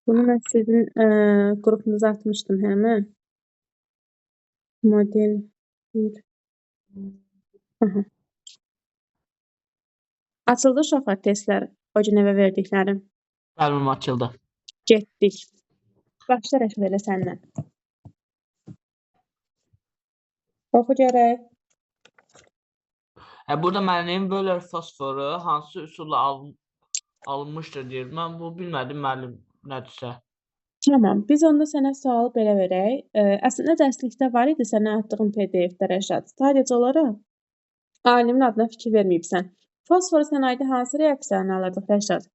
Bunu mən sizin qrupunuza atmışdım, hə mi? Model 1. Aha. Açıldı uşaqlar testlər, o gün evə verdiklərim. Bəli, açıldı. Getdik. Başla Rəşad elə səndən. Oxu görək. Burada müəllim Wöhler fosforu hansı üsulla alınmışdır deyir. Mən bu bilmədim müəllim nədirsə. Tamam, biz onda sənə sualı belə verək. Əslində dərslikdə var idi sənə atdığım PDF-də Rəşad. Sadəcə olaraq alimin adına fikir verməyibsən. Fosforu sənayedə hansı reaksiyanı alırdıq Rəşad?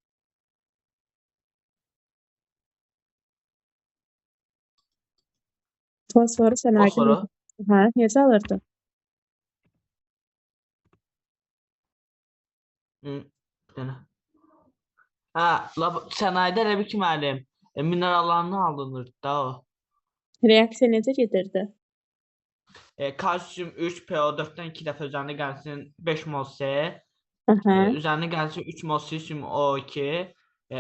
Fosforu sənayedə Fosforu? Hə, necə alırdıq? Bir dənə. Hə, sənayedə elə bil ki müəllim, minerallarını alınır da o. Reaksiya necə gedirdi? Kalsium 3 PO4-dən 2 dəfə üzərinə gəlsin 5 mol C, üzərinə gəlsin 3 mol silsium O2,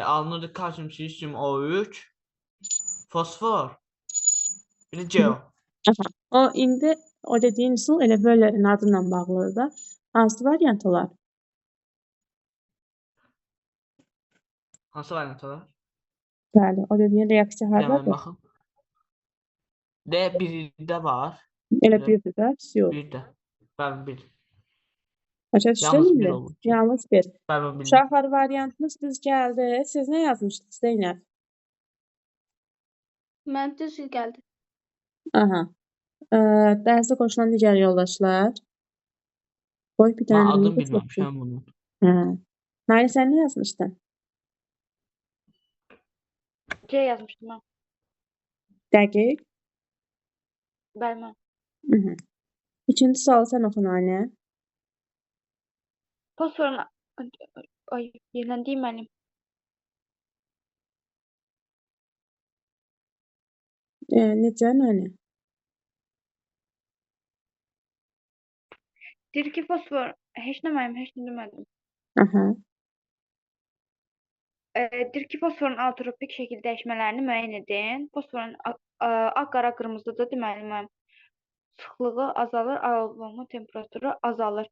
alınırdı kalsium silsium O3, fosfor, bir də CO. Aha. O indi o dediyin üsul elə Wöhlerin adıyla bağlıdır da. Hansı variant olar? Hansı variant olar? Bəli, o dediyin reaksiya hardadır? Baxım. D 1-də var. Elə birdir də, yox. Bir də. Bəli, bir. Başa Yalnız düşdün bir mü? olur. Yalnız bir. Bəli, bildim. Uşaqlar, variantınız düz gəldi. Siz nə yazmışdınız Zeynəb? Mənim düz gəldi. Aha. Dərsə qoşulan digər yoldaşlar. Qoy bir Mən dənə adını necə bilməmişəm bunun. Hə. Nail, sən nə yazmışdın? C yazmışdım mən. Dəqiq? Bəli, mən. İkinci sualı sən oxu Nainə. Fosforun ay, yeniləndiyi müəllim. Necə Nainə? Deyir ki, fosfor heç nə müəllim, heç nə demədim. Aha. Deyir ki, fosforun alotropik şəkil dəyişmələrini müəyyən edin. Fosforun ağ, qara, qırmızıdır, deməli müəllim. Sıxlığı azalır, alınma temperaturu azalır.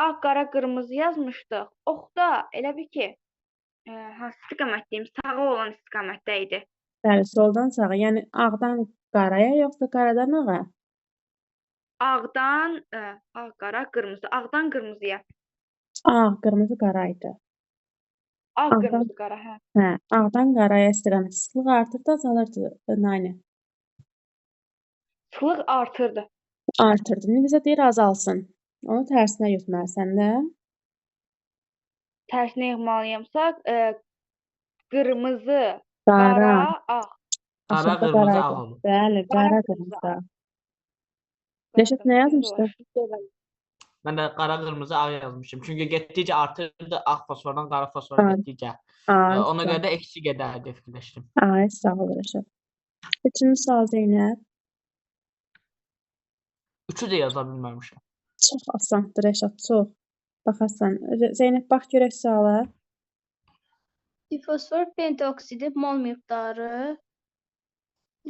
Ağ, qara, qırmızı yazmışdıq. Oxda elə bil ki, hansı istiqamət deyim, sağa olan istiqamətdə idi. Bəli, soldan sağa, yəni ağdan qaraya yoxsa qaradan ağa? Ağdan, ağ, qara, qırmızı, ağdan qırmızıya. Ağ, qırmızı, qara idi. Ağ, Ağdan, qırmızı, qara, hə. Hə, ağdan qaraya istiqamət. Sıxlıq artırdı, azalırdı, Nainə? Sıxlıq artırdı. Artırdı. İndi bizə deyir azalsın. Onu tərsinə götürməlisən də. Tərsinə yığmalıyamsa, qırmızı, qara, qara, ağ. Qara, Aşağıda qırmızı, qara ağ idi. olur. Bəli, Qara, qara, qırmızı, qırmızı, ağ. ağ. Rəşad nə yazmışdı? Mən də qara, qırmızı, ağ yazmışım. Çünki getdikcə artırdı ağ fosfordan qara fosfora getdikcə. Ona görə də eksi gedərdi fikirləşdim. Ay, sağ ol Rəşad. Üçüncü sual Zeynəb. Üçü də yaza bilməmişəm. Çox asandır Rəşad, çox. Baxarsan. Zeynəb, bax görək suala. Difosfor pentoksidi mol miqdarı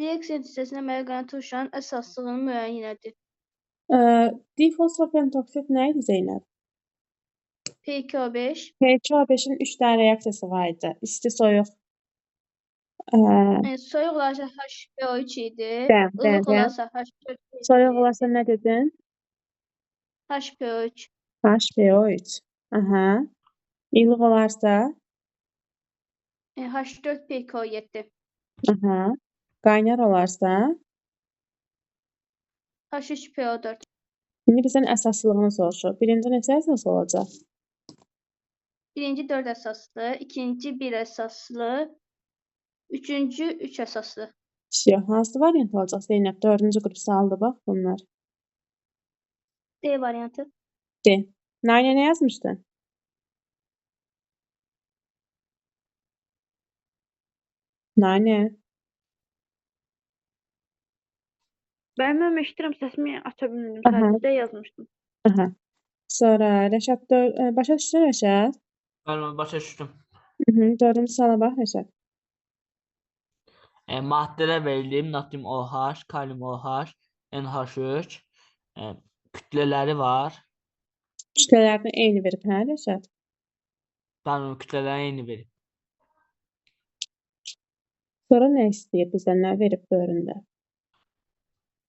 reaksiya hissəsinə əmələ gələn turşanın əsaslığını müəyyən edin. Difosfor pentoksid nə idi Zeynəb? P2O5. P2O5-in 3 dənə reaksiyası var idi. İsti, soyuq. Soyuq olarsa HPO3 idi. Bəli, Ilıq bəli. olarsa H4 idi. Soyuq olarsa nə dedin? HPO3. HPO3. Aha. İlıq olarsa? H4PKO7. Aha. Qaynar olarsa? H3PO4. İndi bizdən əsaslılığını soruşur. Birinci neçə əsas olacaq? Birinci 4 əsaslı, ikinci 1 əsaslı, üçüncü 3 əsaslı. Yox, hansı variant olacaq Zeynəb? Dördüncü qrup sualıdır bax bunlar. D variantı. D. Nainə nə yazmışdın? Nainə. Mən eşidirəm, səsimi aça bilmirdim. Aha. Sadəcə D yazmışdım. Aha. Sonra Rəşad, başa düşdün Rəşad? Bəli, başa düşdüm. Dördüncü suala bax Rəşad. Maddələr verilib. Natrium OH, kalium OH, NH3. Kütlələri var. Kütlələrini eyni verib, hə Rəşad? Bəli, kütlələri eyni verib. Sonra nə istəyir bizdən, nə verib böyründə?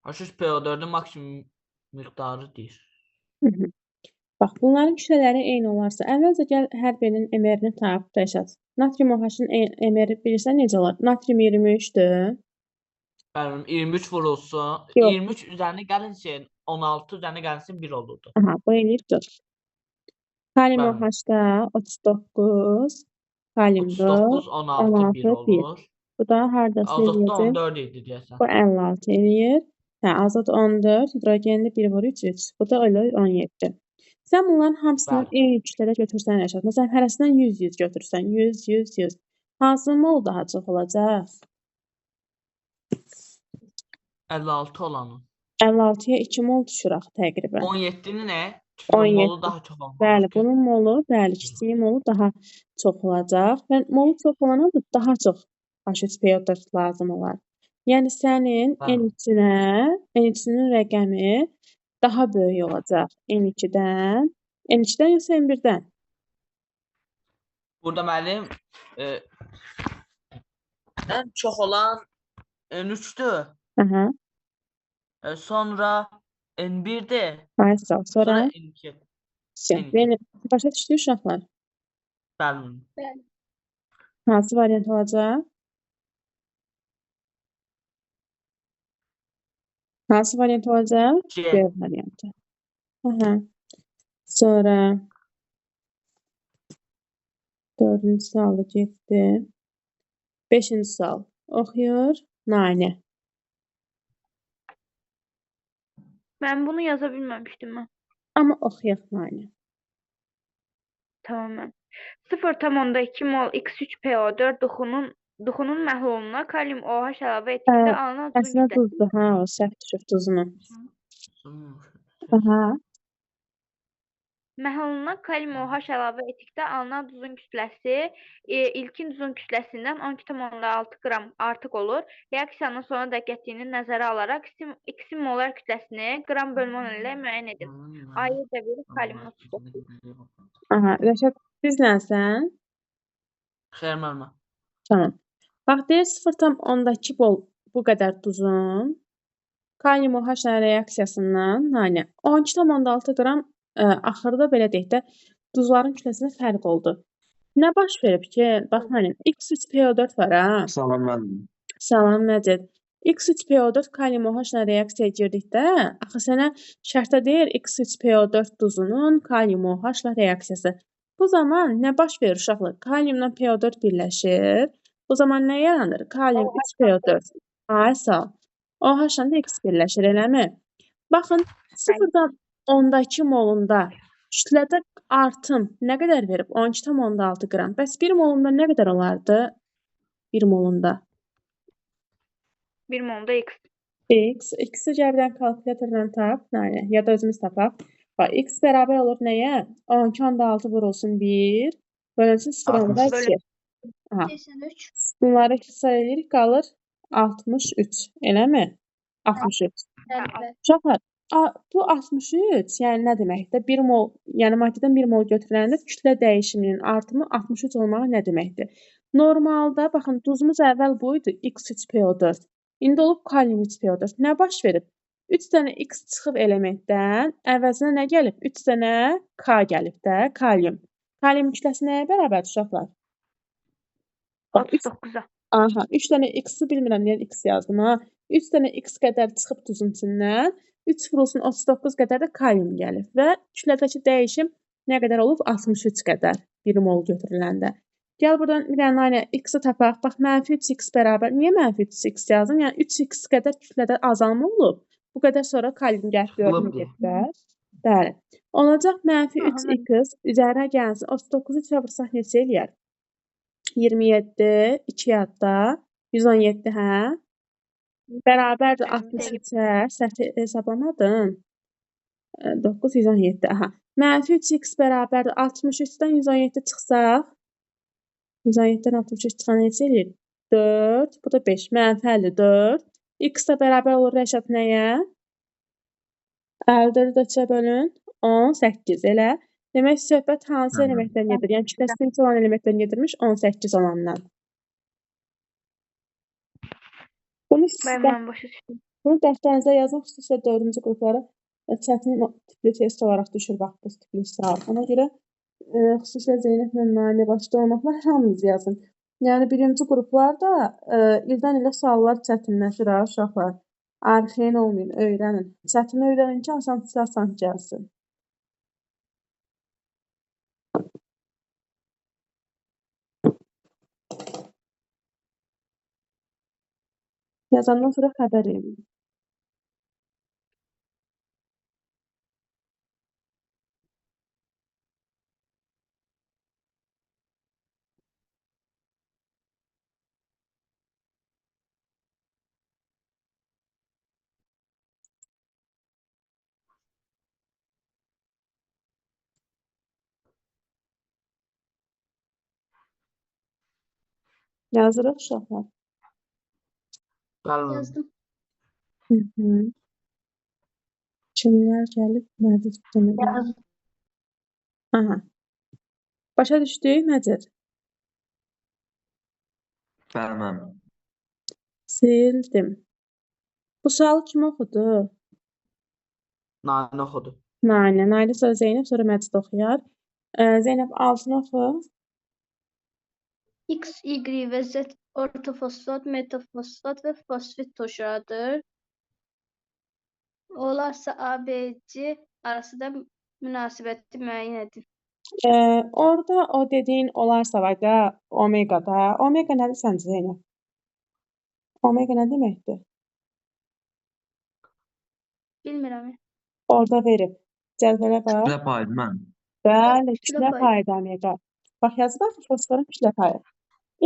H3PO4-ün maksimum miqdarı deyir. Hı -hı. Bax, bunların kütlələri eyni olarsa, əvvəlcə gəl hər birinin MR-ni tap, Rəşad. Natrium OH-ın MR-i bilirsən necə olar? Natrium 23-dür. Bəli, 23 vurulsun. Yox. 23 üzərinə gəlinsin, 16 üzərinə gəlinsin 1 olurdu. Aha, bu eləyir 4. Kalium Bəli. OH-da 39, kalium 4, 39, 16, 1 16, 1. olur. Bu da hardasa Azotda eləyəcək. 14 idi deyəsən. Bu 56 eləyir. Hə, azot 14, hidrogenli 1 vur 3, 3. Bu da elə 17. Sən bunların hamısından Bəli. eyni kütlədə götürsən Rəşad. Məsələn, hərəsindən 100-100 götürsən, 100, 100, 100. Hansının molu daha çox olacaq? 56 olanın. 56-ya 2 mol düşür axı təqribən. 17-ni nə? Çünki 17. molu daha çox olmalıdır Bəli, ki. bunun molu, bəli, kiçiyi molu daha çox olacaq və molu çox olana da daha çox H3PO4 lazım olar. Yəni sənin Bəli. N3-ünə, N3-ünün rəqəmi daha böyük olacaq N2-dən. N2-dən yoxsa N1-dən? Burada müəllim ən çox olan N3-dür. Aha, Sonra N1-dir. ay sağ ol. Sonra Sonra N2. Vəsiyyət. N2. Yəni başa düşdü uşaqlar? Bəli. Bəli. Hansı variant olacaq? Hansı variant olacaq? C. C variantı. Aha. Sonra dördüncü sual da getdi. Beşinci sual. Oxuyur Nanə. Mən bunu yaza bilməmişdim mən. Amma oxuyaq Nanə. Tamam mən. 0,2 mol X3PO4 duxunun məhluluna kalium OH əlavə etdikdə alınan duzun Əslində kütləsi duzdur, hə, o səhv düşüb duzunu. Aha. Məhluluna kalium OH əlavə etdikdə alınan duzun kütləsi ilkin duzun kütləsindən 12,6 qram artıq olur. Reaksiyanın sona dək getdiyini nəzərə alaraq X-in molar kütləsini qram bölmə ilə müəyyən edin. Ayı da verir kalium 39. Aha, Rəşad, bizlənsən? Xeyr müəllimə. Tamam. Bax, deyir 0,2 bol bu qədər duzun kalium OH reaksiyasından Nanə 12,6 qram axırda belə deyək də duzların kütləsində fərq oldu. Nə baş verib ki, bax mənim X3PO4 var ha. Salam müəllim. Salam Məcid. X3PO4 kalium OH ilə reaksiyaya girdikdə, axı sənə şərtdə deyir X3PO4 duzunun kalium OH ilə reaksiyası. Bu zaman nə baş verir uşaqlar? Kaliumla PO4 birləşir. Bu zaman nə yaranır? Kalium 3PO4. Ay sağ ol. OH ilə də X birləşir, eləmi? Baxın, 0,2 molunda kütlədə artım nə qədər verib? 12,6 qram. Bəs 1 molunda nə qədər olardı? 1 molunda. 1 molda X. X, X-i cəbdən kalkulyatorla tap, Nanə, ya da özümüz tapaq. Bax, X bərabər olur nəyə? 12,6 vurulsun 1, bölünsün 0,2. Aha. 83. Bunları ixtisar edirik, qalır 63, eləmi? 63. Bəli, bəli. Uşaqlar, bu 63, yəni nə deməkdir? 1 mol, yəni maddədən 1 mol götürüləndə kütlə dəyişiminin artımı 63 olmağı nə deməkdir? Normalda, baxın, duzumuz əvvəl bu idi, X3PO4. İndi olub kalium 3PO4. Nə baş verib? 3 dənə X çıxıb elementdən, əvəzinə nə gəlib? 3 dənə K gəlib də, kalium. Kalium kütləsi nəyə bərabərdir uşaqlar? Bax, 39-a. Aha, 3 dənə X-i bilmirəm niyə X yazdım ha. 3 dənə X qədər çıxıb duzun içindən, 3 vurulsun 39 qədər də kalium gəlib və kütlədəki dəyişim nə qədər olub? 63 qədər 1 mol götürüləndə. Gəl buradan bir dənə Nanə X-i tapaq. Bax, mənfi 3x bərabər. Niyə mənfi 3x yazdım? Yəni 3x qədər kütlədə azalma olub. Bu qədər sonra kalium gəlib Çıxılıb görünür. Bəli. Olacaq mənfi Aha, 3x üzərinə gəlsin. 39-u 3-ə vursaq neçə eləyər? 27, 2 yadda, 117, hə? Bərabərdir 63-ə, səhv hesablamadın. 9, 117, aha. Mənfi 3x bərabərdir 63-dən 117 çıxsaq, 117-dən 63 çıxan neçə eləyir? 4, bu da 5. Mənfi 54. X də bərabər olur Rəşad nəyə? 54-ü də 3-ə bölün. 18, elə? Demək, söhbət hansı elementdən gedir? Yəni, kütləsi neçə olan elementdən gedirmiş? 18 olandan. Bunu bunu dəftərinizə yazın, xüsusilə 4-cü qruplara çətin tipli test olaraq düşür, bax, bu tipli sual. Ona görə xüsusilə Zeynəblə Naili başda olmaqla hamınız yazın. Yəni, birinci qruplarda ildən ilə suallar çətinləşir, ha, uşaqlar. Arxayın olmayın, öyrənin. Çətin öyrənin ki, asan sizə asan gəlsin. Yazandan sonra xəbər verin. Yazırıq uşaqlar. Bəli müəllim. Yazdım. Hı -hı. Kimlər gəlib? Məcid bir dənə. Aha. Başa düşdük, Məcid? Bəli müəllim. Sildim. Bu sualı kim oxudu? Nani oxudu. Nailə. Nailə, sonra Zeynəb, sonra Məcid oxuyar. Zeynəb, altını oxu. X, Y və Z ortofosfat, metafosfat və fosfit turşularıdır. Olarsa A, B, C arasında münasibəti müəyyən edin. Orada o dediyin olarsa var da omegada. Omega nədir səncə Zeynəb? Omega nə deməkdir? Bilmirəm. Orada verib. Cədvələ bax. Kütlə payı müəllim. Bəli, Kütlə kütlə payı. payıdır omega. Bax, yazıb axı fosforun kütlə payı.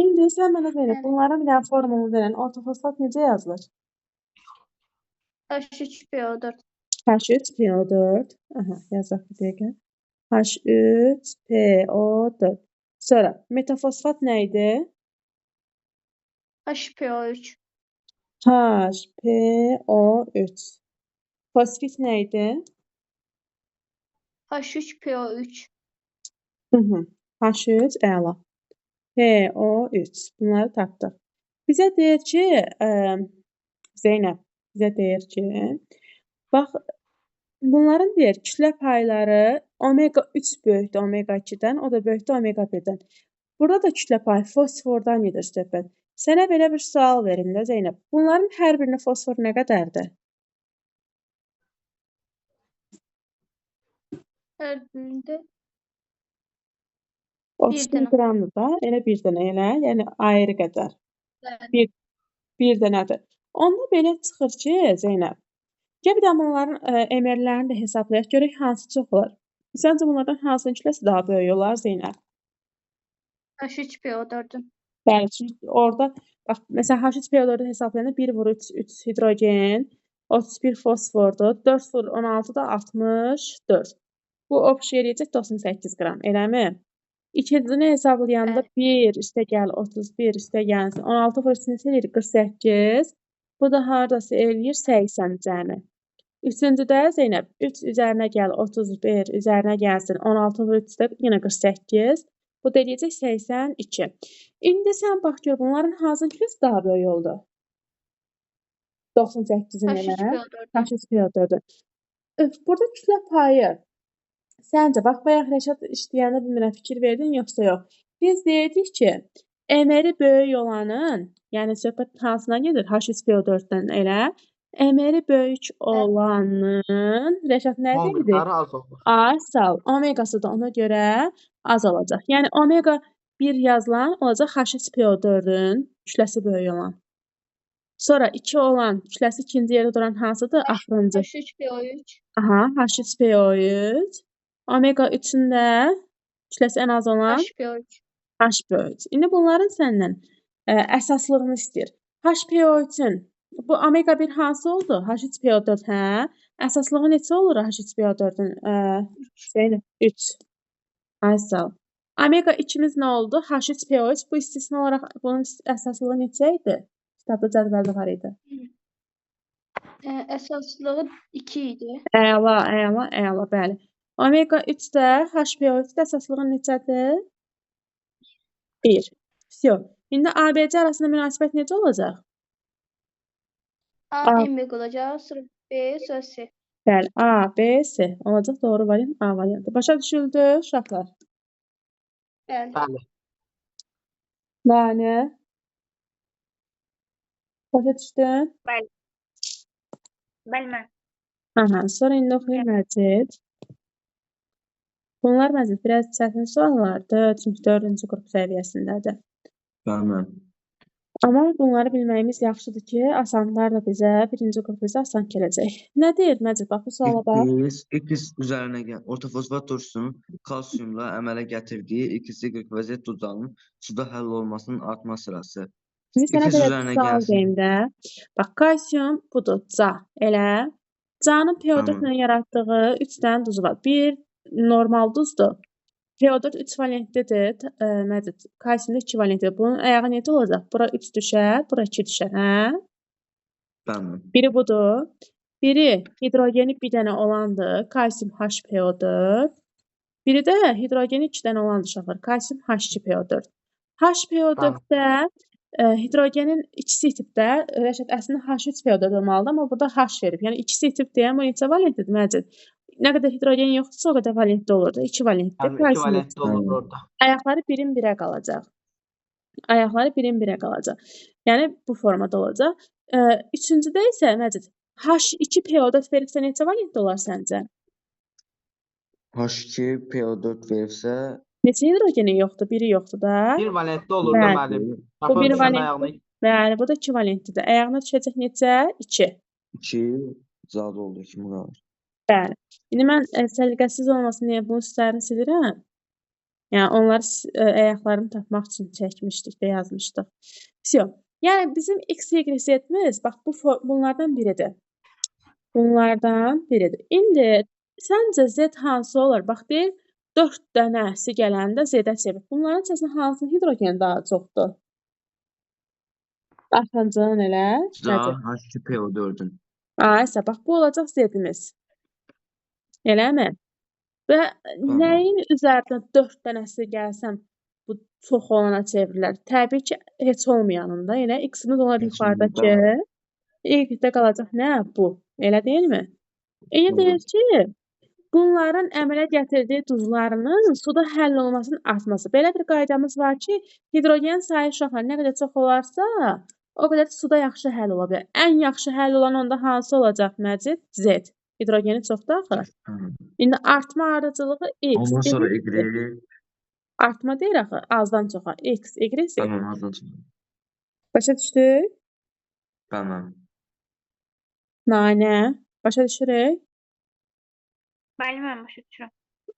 İndi sən mənə Zeynəb, Bəli. bunların bir dənə formulu verən ortofosfat necə yazılır? H3PO4. H3PO4. Aha, yazaq bir dəqiqə. H3PO4. Sonra metafosfat nə idi? HPO3. HPO3. Fosfit nə idi? H3PO3. Hı -hı. H3 əla. PO3. Bunları tapdıq. Bizə deyir ki, Zeynəb bizə deyir ki, bax, bunların deyir kütlə payları omega 3 böyükdür omega 2-dən, o da böyükdür omega 1-dən. Burada da kütlə payı fosfordan gedir söhbət. Sənə belə bir sual verim də Zeynəb. Bunların hər birinin fosforu nə qədərdir? Hər birində bir 31 dənə. qramdır da, elə bir dənə elə, yəni ayrı qədər. Bəli. Bir dənədir. Onda belə çıxır ki, Zeynəb, gəl bir də bunların MR-lərini də hesablayaq, görək hansı çox olar. Səncə bunlardan hansının kütləsi daha böyük olar, Zeynəb? H3PO4-ün. Bəli, çünki orada, bax, məsələn, H3PO4-ü hesablayanda 1 vur 3, 3 hidrogen, 31 fosfordur, 4 vur 16 da 64. Bu obşi eləyəcək 98 qram, eləmi? İkincisini hesablayanda Bəli. 1 üstə gəl 31 üstə gəlsin 16 vur 3 neçə eləyir? 48. Bu da hardasa eləyir 80 cəmi. Üçüncüdə Zeynəb 3 üzərinə gəl 31 üzərinə gəlsin 16 vur 3 də yenə 48. Bu da eləyəcək 82. İndi sən bax gör bunların hansının kütləsi daha böyük oldu? 98-in elə. H3PO4-ün. H3PO4-ün. Burada kütlə payı. Səncə, bax, bayaq Rəşad işləyəndə bilmirəm, fikir verdin yoxsa yox. Biz deyirdik ki, MR-i böyük olanın, yəni söhbət hansından gedir? H3PO4-dən elə. MR-i böyük olanın, Rəşad nə Mol deyirdi? miqdarı az olur. Az sal. Omegası da ona görə az olacaq. Yəni omega 1 yazılan olacaq H3PO4-ün kütləsi böyük olan. Sonra 2 olan kütləsi ikinci yerdə duran hansıdır? Axırıncı. H3PO3. Aha, H3PO3. Omega 3-ün də kütləsi ən az olan HPO3. HPO3. İndi bunların səndən əsaslığını istəyir. HPO3-ün bu omega 1 hansı oldu? H3PO4, hə? Əsaslığı neçə olur H3PO4-ün? Zeynəb, 3. Ay sağ ol. Omega 2-miz nə oldu? H3PO3. Bu istisna olaraq bunun əsaslılığı neçə idi? Kitabda cədvəldə var idi. Əsaslığı 2 idi. Əla, əla, əla, bəli. Omega 3 də HPO3 də əsaslığı neçədir? 1. Vsyo. İndi ABC arasında münasibət necə olacaq? A, A. M olacaq, sonra B, sonra C. Bəli, A, B, C. Olacaq doğru variant A variantı. Başa düşüldü uşaqlar? Bəli. Bəli. Lanə. Başa düşdün? Bəli. Bəli müəllim. Aha, sonra indi oxuyun Məcid. Bunlar Məcid biraz çətin suallardır, çünki 4-cü qrup səviyyəsindədir. Bəli müəllim. Amma bunları bilməyimiz yaxşıdır ki, asanlar da bizə, birinci qrup bizə asan gələcək. Nə deyir Məcid? Bax, bu suala bax. X, X üzərinə gəl. Ortofosfat turşusunun kalsiumla əmələ gətirdiyi X, Y və Z duzlarının suda həll olmasının artma sırası. İndi sənə X belə bir üzərinə sual gəlsin. deyim də. Bax, kalsium budur, C. Elə. C-nın PO4 Tamam. ilə yaratdığı 3 dənə duzu var. Bir normal duzdur. PO4 3 valentlidir, Məcid. Kalsium da 2 valentlidir. Bunun ayağı necə olacaq? Bura 3 düşər, bura 2 düşər, hə? Bəli müəllim. Biri budur. Biri hidrogeni bir dənə olandır, kalsium HPO4. Biri də hidrogeni 2 dənə olandır uşaqlar, kalsium H2PO4. HPO4-də hidrogenin ikisi itib də, Rəşad, əslində H3PO4 olmalıdır, amma burada H verib. Yəni ikisi itib deyən bu neçə valentlidir Məcid? Nə qədər hidrogen yoxdursa, o qədər valentli olur da. 2 valentli. Yəni 2 Kalsium valentli olur Bəli. orada. Ayaqları birin birə qalacaq. Ayaqları birin birə qalacaq. Yəni bu formada olacaq. Üçüncüdə isə Məcid, H2PO4 veribsə neçə valentli olar səncə? H2 PO4 veribsə Neçə hidrogeni yoxdur? Biri yoxdur da. 1 valentli olur da Bəli. müəllim. Bu bir Tapın düşən valentli. ayağına Bəli, bu da 2 valentlidir. Ayağına düşəcək neçə? 2. 2 zadı oldu kimi qalır. Bəli. İndi mən səliqəsiz olmasın deyə bunun üstlərini silirəm. Yəni onları ayaqlarını tapmaq üçün çəkmişdik də yazmışdıq. Vsyo. Yəni bizim X, Y, Z-miz bax bu bunlardan biridir. Bunlardan biridir. İndi səncə Z hansı olar? Bax deyir 4 dənəsi gələndə Z-ə çevir. Bunların içərisində hansı hidrogen daha çoxdur? Axırıncının elə. Daha Nədir? H2 PO4-ün. Aysa, bax bu olacaq Z-imiz. Eləmi? Və Tamam. nəyin üzərinə 4 dənəsi gəlsəm bu çox olana çevrilər? Təbii ki, heç olmayanında. Elə X-imiz olar Heç yuxarıdakı. olmayan, Y-də qalacaq nə? Bu. Elə deyilmi? Eyni Tamam. deyir ki, bunların əmələ gətirdiyi duzlarının suda həll olmasının artması. Belə bir qaydamız var ki, hidrogen sayı uşaqlar nə qədər çox olarsa, o qədər suda yaxşı həll ola bilər. Ən yaxşı həll olan onda hansı olacaq Məcid? Z. Hidrogeni çoxdur axı. Tamam. İndi artma ardıcılığı X, Ondan sonra Y, Z. Y. Artma deyir axı, azdan çoxa. X, Y, Z. Tamam, azdan çox. Başa düşdük? Tamam. Nanə. Başa düşürük? Bəli müəllim, başa düşürəm.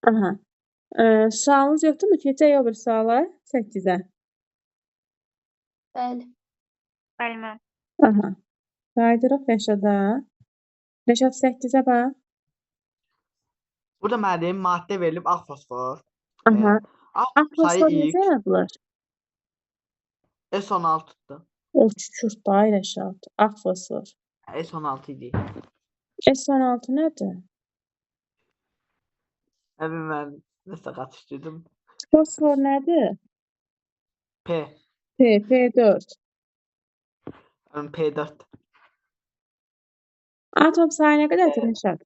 Aha. Sualınız yoxdurmu? Keçək o bir suala. 8-ə. Bəli. Bəli müəllim. Aha. Qayıdırıq Rəşada. Rəşad 8-ə bax. Burada müəllim maddə verilib ağ fosfor. Aha. Ağ Ağ sayı fosfor X necə yazılır? S16-dır. O kükürt da Rəşad. Ağ fosfor. S16 idi. S16 nədir? Nə bilim mən nəsə qatışdırdım. Fosfor nədir? P. P, P4. Yəni P4. Atom sayı nə qədərdir Rəşad?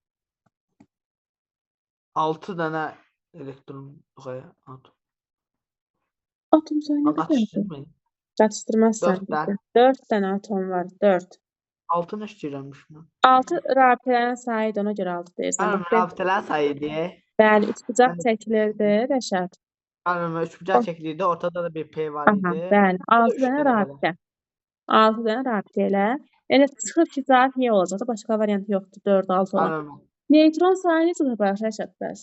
6 dənə elektron yox, atom. Atom sayı nə Mən qədərdir? qatışdırmayın. Qatışdırmazsan. 4 dənə. 4 dənə atom var. 4. 6 nə işləyirəmmiş mən? 6 rabitələrin sayıdır, ona görə 6 deyirsən. Bəli, Bax, rabitələrin sayı idi. bəli, üçbucaq Bəli. çəkilirdi Rəşad. Bəli, üçbucaq çəkilirdi. Ortada da bir P var Aha, idi. bəli, O da 6 üç dənə dənə belə. rabitə. 6 dənə rabitə elə. Elə çıxır ki, cavab Y olacaq da, başqa variant yoxdur, 4, 6 olan. Bəli. Neytron sayı necə taparıq Rəşad bəs?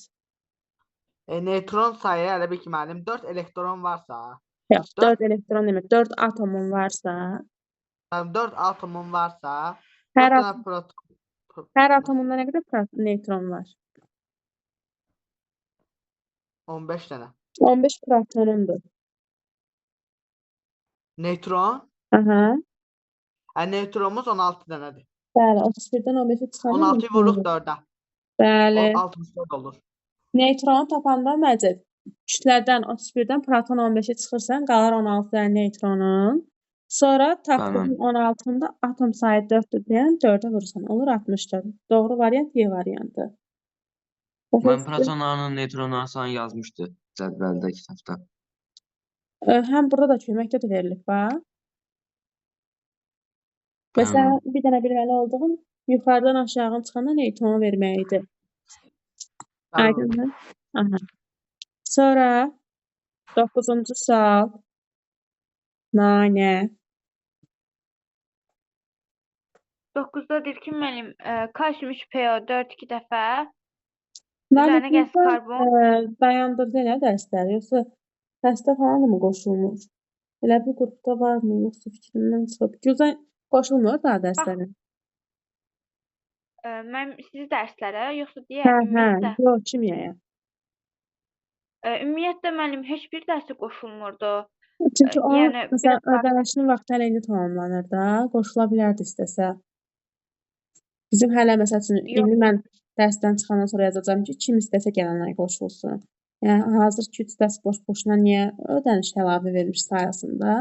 Neytron sayı elə bil ki, müəllim 4 elektron varsa, Yox, 4 4 elektron demək, 4 atomun varsa, yəni 4 atomun varsa, hər 4 dənə atom, proton hər atomunda nə qədər neytron var? 15 dənə. 15 protonundur. Neytron. Aha. Neytronumuz 16 dənədir. Bəli, 31-dən 15-i çıxanda 16-yı vururuq neytron. 4-ə. O Bəli. 64 olur. Neytronu tapanda Məcid, kütlədən 31-dən proton 15-i çıxırsan, qalar 16 dənə neytronun. Sonra tapdığın 16-nın da atom sayı 4-dür deyən 4-ə vurursan, olur 64. Doğru variant Y variantı. Başa Mən düşdün? protonlarının neytronların sayını yazmışdı cədvəldə kitabda. Həm burada da köməkdə də verilib bax. Məsələn, Tamam. bir dənə bilməli olduğun yuxarıdan aşağını çıxanda neytronu vermək idi. Bəli. Aydındır? Aha. Sonra 9-cu sual. Nanə. 9-da deyir ki, müəllim, kalsium 3 PO4 2 dəfə. Nanə, Üzərinə gəlsin Gülzar, karbon. dayandırdı elə dərsləri, yoxsa xəstə falan da mı qoşulmur? Elə bu qrupda varmı, yoxsa fikrimdən çıxıb? Gülzar qoşulmur daha dərslərə. Mən sizi dərslərə, yoxsa deyə Hə, hə, ümumiyyətlə? yox, kimyaya. Ümumiyyətlə müəllim heç bir dərsə qoşulmurdu. Çünki onun Yəni məsələn, biraz ödənişinin vaxtı hələ indi tamamlanır da, qoşula bilərdi istəsə. Bizim hələ məsəl üçün Yox. indi mən dərsdən çıxandan sonra yazacağam ki, kim istəsə gələn ay qoşulsun. Yəni hazır 2-3 dərs boş-boşuna niyə ödəniş əlavə vermiş sayəsində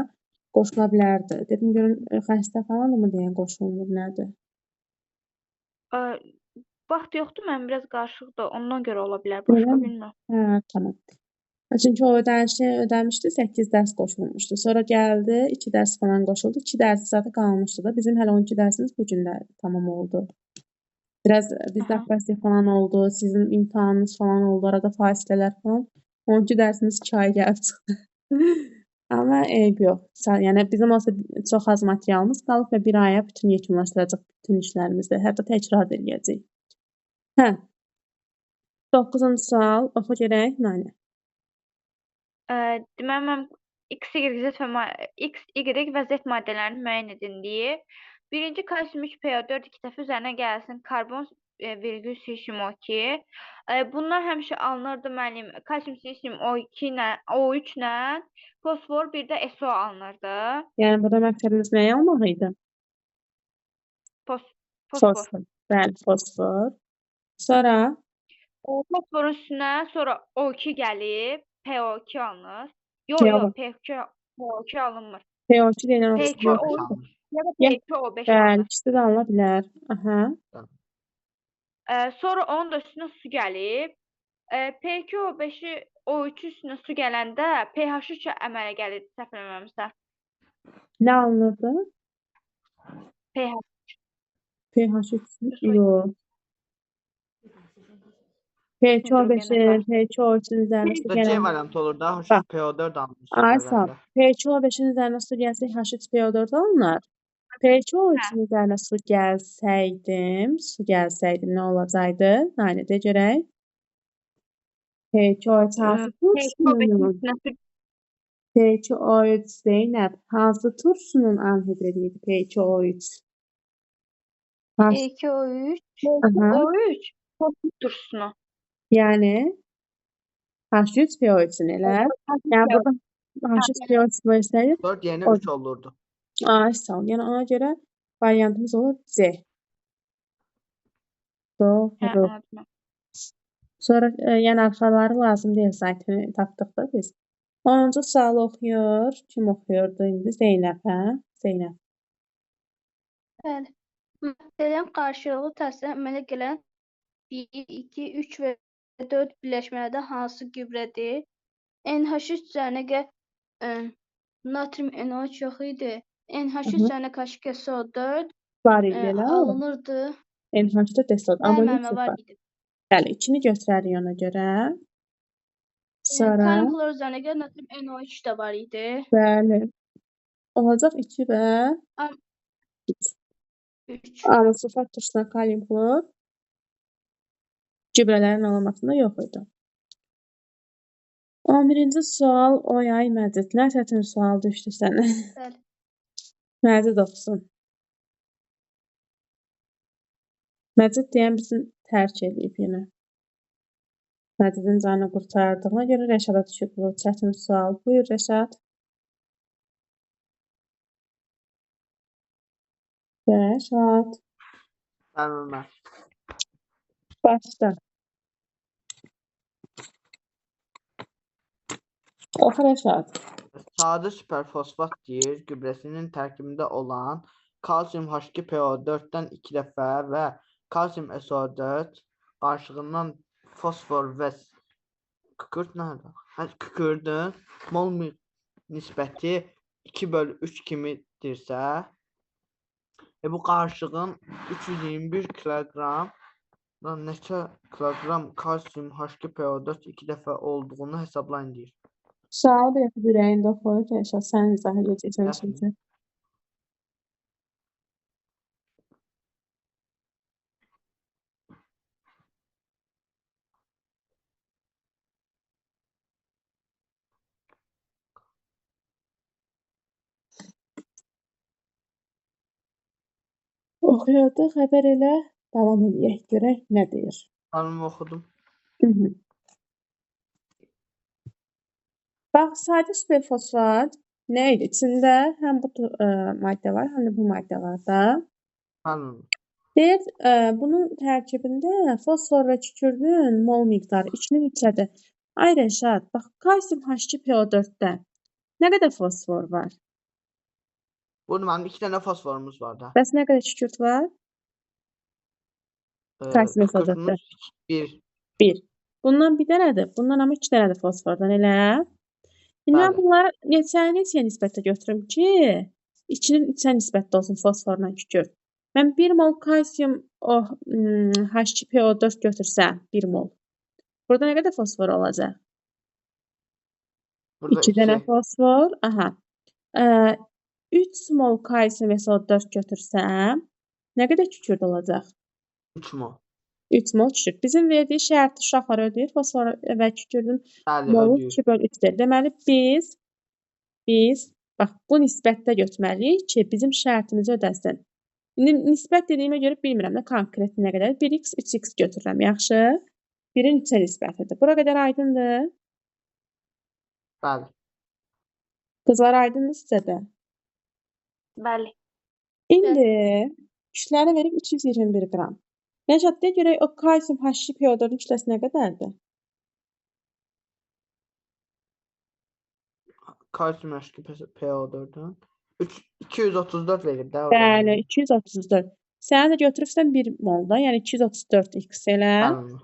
qoşula bilərdi. Dedim görün xəstə falanmı deyən qoşulmur, nədir? Vaxt yoxdur, mənim biraz qarışıqdır. Ondan görə ola bilər, başqa Eləmi? bilmirəm. Hə, tamam. Çünki o ödənişi ödəmişdi, 8 dərs qoşulmuşdu. Sonra gəldi, 2 dərs falan qoşuldu. 2 dərs zaten qalmışdı da. Bizim hələ 12 dərsimiz bu gün də tamam oldu. Biraz bizdə apprasiya falan oldu, sizin imtahanınız falan oldu, arada fasilələr falan. 12 dərsimiz 2 ay gəlib çıxdı. Amma eyb yox. Yəni bizim olsa çox az materialımız qalıb və bir aya bütün yekunlaşdıracaq bütün işlərimizi, hətta təkrar da eləyəcəyik. Hə. 9-cu sual oxu görək, Nanə. Deməli mən X, Y, Z və X, Y və Z maddələrini müəyyən edin deyir. Birinci kalsium 3 PO4 2 dəfə üzərinə gəlsin karbon virgül silsium O2. Bunlar həmişə alınırdı müəllim. Kalsium silsium O2 ilə, O3 ilə fosfor bir də SO alınırdı. Yəni burada məqsədimiz nəyi almaq idi? Fosfor. Fosfor. Bəli, fosfor. Sonra Fosforun üstünə sonra O2 gəlib, PO2 alınır. Yox, Yox. yox, P2, PO2 alınmır. PO2 deyilən P2 oksigen. O ya da Ya, P2O5 bəli, alınır. ikisi də alına bilər. Aha. Sonra onun da üstünə su gəlib. P2O5-i O3 üstünə su gələndə pH3 əmələ gəlir, səhv eləmirəmsə. Nə alınırdı? pH. pH3 Su. yox. P2O5-in, Hidrogenə P2O3-ün üzərinə su Bu da C gələndə variantı olur da. Bax. PO4 alınır Ay sağ ol. gələndə. P2O5-in üzərinə su gəlsə H3PO4 alınar. P2O3-ün üzərinə su gəlsəydim, nə olacaqdı? Nanə də görək. P2O3 hansı P2O5-in turşunun? üstünə su P2O3 Zeynəb, hansı turşunun anhidridi idi P2O3? H P2O3. Aha. P2O3 fosfor turşusunu. Yəni H3PO3-ün elə. Yəni burada H3PO3 versəydi 4 yerinə o 3 olurdu. Ay sağ ol. Yəni ona görə variantımız olur C. Hə, Doğru. anladım. Sonra yəni arxaları lazım deyil zaten tapdıq da biz. 10-cu sualı oxuyur. Kim oxuyurdu indi? Zeynəb, hə? Zeynəb. Bəli. Maddələrin qarşılıqlı təsirindən əmələ gələn 1, 2, 3 və 4 birləşmələrdə hansı gübrədir? NH3 üzərinə natrium NO3 yox idi. NH3 Hı -hı. üzərinə K2SO4 Var idi elə o. alınırdı. NH4 SO4. Bəli, Amonium müəllimə var sulfat. idi. Bəli, 2-ni götürərik ona görə. Sonra Kalium xlor üzərinə gəl natrium NO3 də var idi. Bəli. Olacaq 2 və 3. 3. Amma sulfat turşusuna kalium xlor gübrələrin alınmasında yox idi. 11-ci sual, oy ay Məcid, nə çətin sual düşdü sənə. Bəli. Məcid oxusun. Məcid deyən bizim tərk eləyib yenə. Məcidin canı qurtardığına görə Rəşada düşüb bu çətin sual. Buyur Rəşad. Rəşad. Bəli, mən. Başla. Oxu Rəşad. Sadə süperfosfat deyir, gübrəsinin tərkibində olan kalsium H2PO4-dən 2 dəfə və kalsium SO4 qarışığından fosfor və kükürt nədir? Hə, kükürdün mol nisbəti 2/3 kimidirsə, bu qarışığın 321 kiloqram neçə kiloqram kalsium H2PO4 2 dəfə olduğunu hesablayın deyir. Sualı bir dəfə ürəyində oxu, Rəşad, sən izah edəcəksən şimdi. Oxuyurdu, xəbər elə davam eləyək, görək nə deyir. Hanım oxudum. Bax, sadə superfosfat nə idi? İçində həm bu maddə var, həm də bu maddə var da. Hanım. Deyir, bunun tərkibində fosfor və kükürdün mol miqdarı 2-nin 3-ədir. Ay Rəşad, bax, kalsium H2PO4-də nə qədər fosfor var? Burada mənim 2 dənə fosforumuz var da. Bəs nə qədər kükürt var? Kalsium SO4-də. 1. 1. Bundan bir dənədir. Bundan amma 2 dənədir fosfordan, elə? İndi mən bunları neçə nisbətdə götürüm ki, 2-nin 3-ə nisbətdə olsun fosforla kükürt. Mən 1 mol kalsium H2PO4 götürsəm, 1 mol. Burada nə qədər fosfor olacaq? Burada 2 dənə fosfor. Aha. 3 mol kalsium SO4 götürsəm, nə qədər kükürt olacaq? 3 mol. 3 mol kükürt. Bizim verdiyi şərti uşaqlar ödəyir. Fosfor və kükürdün molu 2/3-dür. Deməli, biz bax, bu nisbətdə götürməliyik ki, bizim şərtimizi ödəsin. İndi nisbət dediyimə görə bilmirəm də konkret nə qədər. 1x, 3x götürürəm. Yaxşı. 1-in 3-ə nisbətidir. Bura qədər aydındır? Bəli. Qızlar, aydındır sizə də? Bəli. İndi kütləni verib 321 qram. Rəşad, deyə görək, o kalsium H2PO4-ün kütləsi nə qədərdir? Kalsium H2PO4-ün 234 verib də. Bəli, 234. Sən də götürübsən 1 molda, yəni 234x elə. Bəli.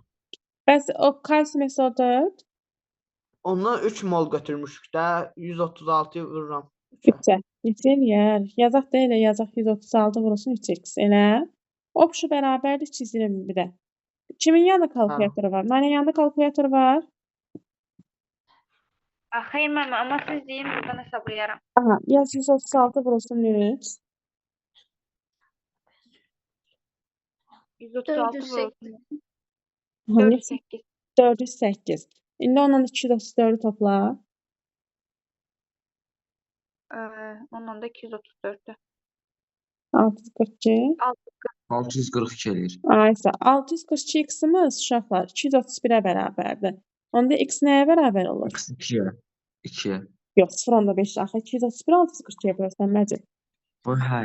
Bəs o kalsium SO4? Ondan 3 mol götürmüşük də, 136-yı vururam. 3-ə. Neçə eləyər? Yazaq da elə, yazaq 136 vurulsun 3x elə. Opşu bərabərdir 321-ə. Kimin yanında kalkulyator var? Mənim yanında kalkulyator var. Xeyr, mənim, amma siz deyin, buradan hesablayaram. Aha, yaz 136 vurulsun 3. 136 vurulsun 408. 408. İndi ondan 234-ü topla. Ondan da 234-ü. 642. 642 eləyir. Aysa, 642 x-imiz uşaqlar 231-ə bərabərdir. Onda x nəyə bərabər olur? X 2-yə. 2-yə. Yox, 0.5 axı 231 642-yə bölsən Məcid. Bu hə,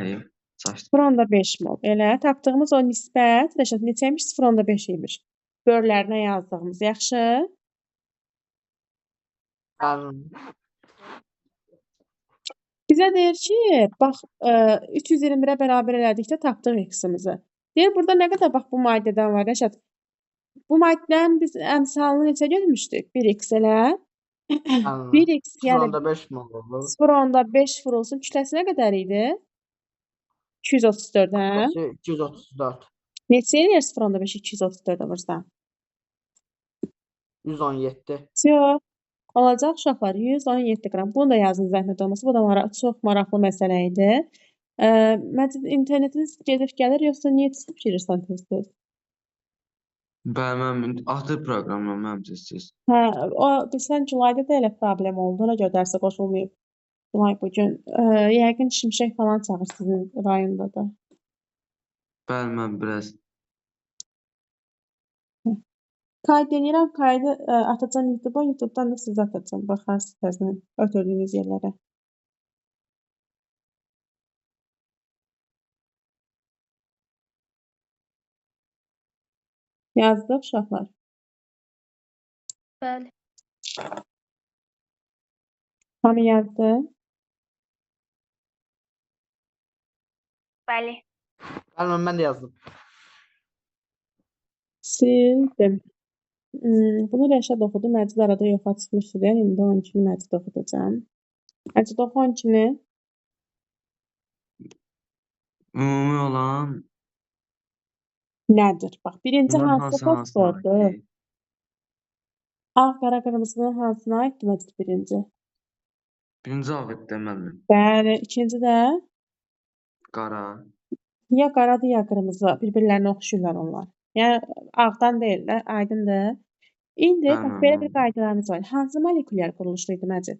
çaşdı. 0.5 mol. Elə tapdığımız o nisbət, Rəşad, neçəymiş? 0.5 imiş. Böllərinə yazdığımız. Yaxşı? Bəli. Bizə deyir ki, bax, 321-ə bərabər elədikdə tapdıq x-imizi. Deyir, burada nə qədər bax bu maddədən var, Rəşad? Bu maddənin biz əmsalını neçə görmüşdük? 1x elə. 1x, yəni 0.5 mol olur. 0.5 vurulsun. Kütləsi nə qədər idi? 234, hə? 234. Neçə eləyir 0.5-i 234-ə vursan? 117. Yox. Olacaq uşaqlar 117 qram. Bunu da yazın zəhmət olmasa. Bu da çox maraqlı məsələ idi. Məcid, internetiniz gedib gəlir, yoxsa niyə çıxıb girirsən tez-tez? Bəli, mənim atır proqramla mənim tez-tez. Hə, o bilsən Gülayda da elə problem oldu. Ona görə dərsə qoşulmayıb. Gülay bugün. Yəqin şimşək falan çağır sizin rayonda da. Bəli, mən biraz. Qayd eləyirəm, qaydı atacağam YouTube-a, YouTube-dan da sizə atacağam. Baxarsınız təzədən ötürdüyünüz yerlərə. Yazdıq uşaqlar. Bəli. Hamı yazdı. Bəli. Bəli, mən də yazdım. Sildim. Bunu Rəşad oxudu. Məcid arada yoxa çıxmışdı deyən. İndi 12-ni Məcid oxudacağam. Məcid oxu 12-ni. Ümumi olan Nədir? Bax, birinci bunların hansı hansı hansına fosfordur? aiddir? Ağ, qara, qırmızının hansına aiddir Məcid birinci? Birinci ağ idi müəllim. Bəli, ikinci də Qara. ya qaradır, ya qırmızı. Bir-birlərinə oxşayırlar onlar. Yəni ağdan deyil də, aydındır. İndi bax Bəli, belə bir müəllim. qaydalarımız var. Hansı molekulyar quruluşlu idi Məcid?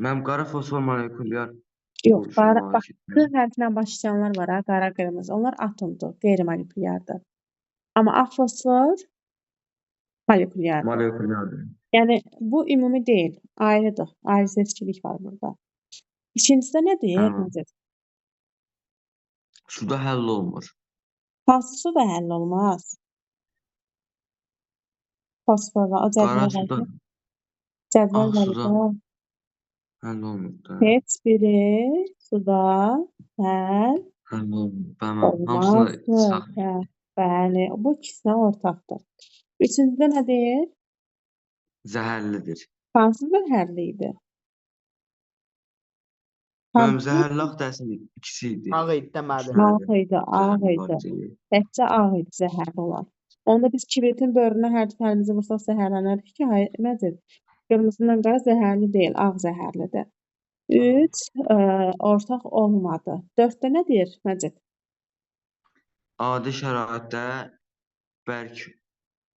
Mənim qara fosfor molekulyar Yox, quruluşuna qara, bax malikdir. Q hərfindən başlayanlar var ha, qara, qırmızı. Onlar atomdur, qeyri-molekulyardır. Amma ağ fosfor molekulyardır. Molekulyardır. Yəni bu ümumi deyil, ayrıdır. Ayrı seçkilik var burada. İkincisi də nə deyir Tamam. Məcid? Suda həll olmur. Hansı suda həll olmaz? Fosforla o Qara cədvəl var suda, ki, cədvəl ağ var suda idi. həll olmur da. Heç biri suda həll Həll olmur. Bəli, hamısını olmazdı. sağ. Hə, bəli, bu ikisinə ortaqdır. Üçüncüdə nə deyir? Zəhərlidir. Hansı zəhərli idi? Mənim Hansı? zəhərli ağ dərsinin ikisi idi. Ağ idi də Üç müəllim. dənə Ağ də idi, ağ zəhərli idi. bakteriya. Təkcə ağ idi zəhərli olan. Onda biz kibritin börünə hər dəfə əlimizi vursaq zəhərlənərik ki, hayır, Məcid. Qırmızı qara zəhərli deyil, ağ zəhərlidir. 3 ortaq olmadı. 4-də nə deyir Məcid? Adi şəraitdə bərk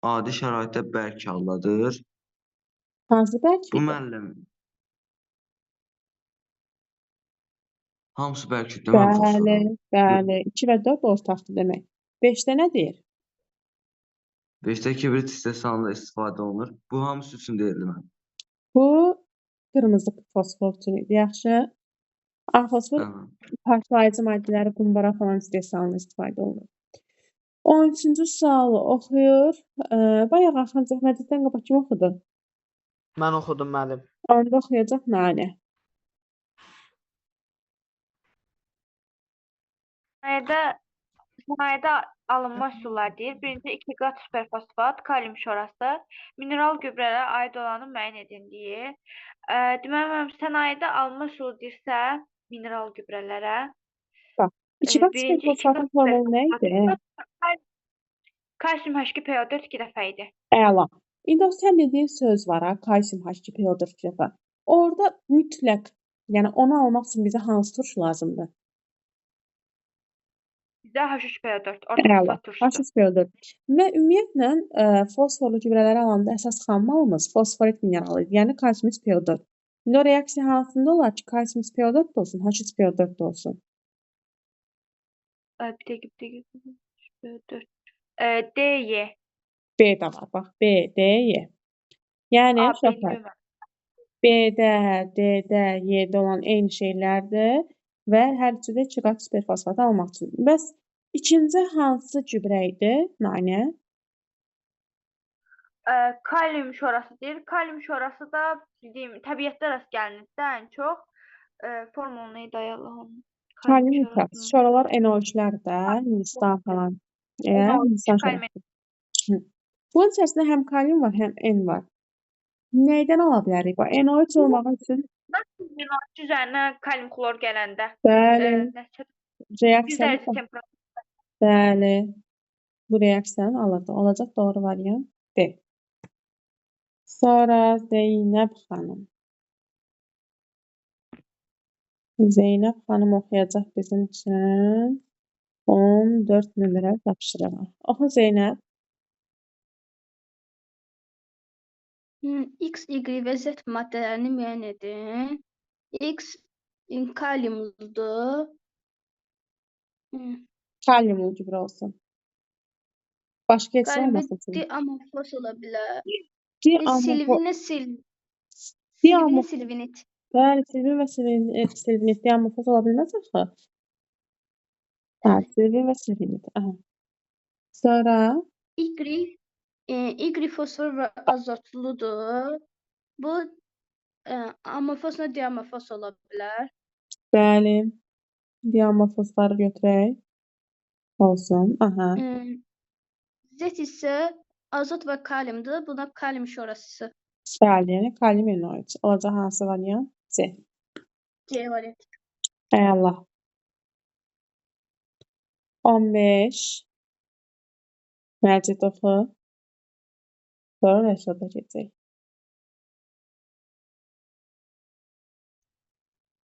adi şəraitdə bərk haldadır. Hansı bərk Bu idi? müəllim hamısı bərk idi mən Bəli, fosforun. bəli. 2 və 4 ortaqdır demək. 5-də nə deyir? 5-də kibrit istehsalında istifadə olunur. Bu hamısı üçün deyildi mən. Bu qırmızı fosfor üçün idi. Yaxşı. Ağ fosfor Bəli. partlayıcı maddələri qumbara falan istehsalında istifadə olunur. 13-cü sualı oxuyur. Bayaq axıncaq Məciddən qabaq kim oxudu? Mən oxudum müəllim. Onda oxuyacaq Nalə. Sənayedə alınma üsulları deyir. Birinci 2 qat superfosfat, kalium şorası, mineral gübrələrə aid olanı müəyyən edin deyir. Deməli, müəllim, sənayedə alınma üsulu deyirsə, mineral gübrələrə. Bax, 2 qat Birinci 2 superfosfatın qat formulu nə superfosfat, idi? Kalsium H2PO4 2 dəfə idi. Əla. İndi o sən dediyin söz var ha, kalsium H2PO4 2 dəfə. Orada mütləq, yəni onu almaq üçün bizə hansı turş lazımdır? Bizə H3PO4, Əla. ortofosfat turşusu. H3PO4. Və ümumiyyətlə fosforlu gübrələri alanda əsas xammalımız fosforit mineralı idi, yəni kalsium 3PO4. İndi o reaksiya hansında olar ki, kalsium 3PO4 də olsun, H3PO4 də olsun? Bir dəqiqə, bir dəqiqə. H3PO4. D, Y. B də var, bax, B, D, Y. Yəni A, B-ni uşaqlar, görmədim. B-də, D-də, Y-də olan eyni şeylərdir və hər üçü də 2 qat superfosfatı almaq üçün. Bəs ikinci hansı gübrə idi, Nanə? Kalium şorası deyir. Kalium şorası da deyim, təbiətdə rast gəlinir də ən çox. Formulu nə idi ay Allah onun? Kalium Kalium nitrat. şorasının. Şoralar NO3-lər də, Hindistan falan. Elə, NO3, Hindistan kalium şorası. Bunun içərisində həm kalium var, həm N var. Nəydən ala bilərik? Bax, NO3 olmağı üçün NO3 üzərinə kalium xlor gələndə, bəli, nəsə 100 reaksiyanı dərəcə temperatur. Bəli, bu reaksiyanı alırdı. Olacaq doğru variant D. Sonra Zeynəb xanım. Zeynəb xanım oxuyacaq bizim üçün 14 nömrə tapşırığı. Oxu Zeynəb. X, Y və Z maddələrini müəyyən edin. X kaliumludur. Kaliumlu gübrə olsun. Başqa heç Qalibi olmasın üçün. Diamorfos ola bilər. Diamorfo Silvinə sil Silvinə Diamorfos. silvinit. Bəli, silvin və silvinit diamorfos ola bilməz axı. Hə, Bəli. silvin və silvinit. Aha. Sonra Y Y fosfor və azotludur. Bu amorfosla diamorfos ola bilər. Bəli. Diamorfosları götürək. Olsun. Aha. Z isə azot və kaliumdur. Buna kalium şorası. Bəli, yəni kalium NO3. Olacaq hansı variant? C. C variantı. Əla. 15. Məcid oxu. Sonra Rəşada keçək.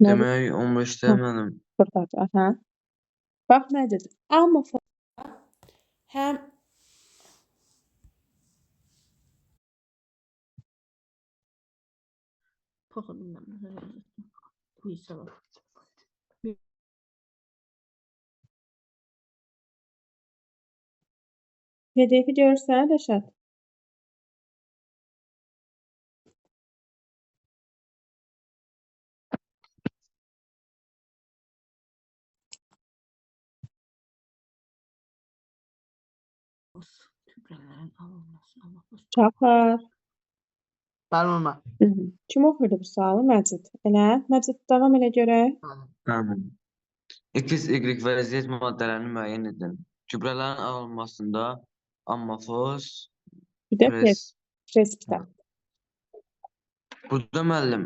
Demək 15-də Hə. mənim Buradadır. Aha. Bax Məcid, amorfos həm Poxa bilməm. Bu hissə var. PDF-i görürsən, Rəşad? Gübrələrin alınması amorfos. Çapar. Bəli, mama. Kim oxuyurdu bu sualı? Məcid. Elə? Məcid, davam elə görək. Bəli. Bəli. X, Y və Z maddələrini müəyyən edin. Gübrələrin alınmasında amorfos, Bir də pres. presipitat. Burada müəllim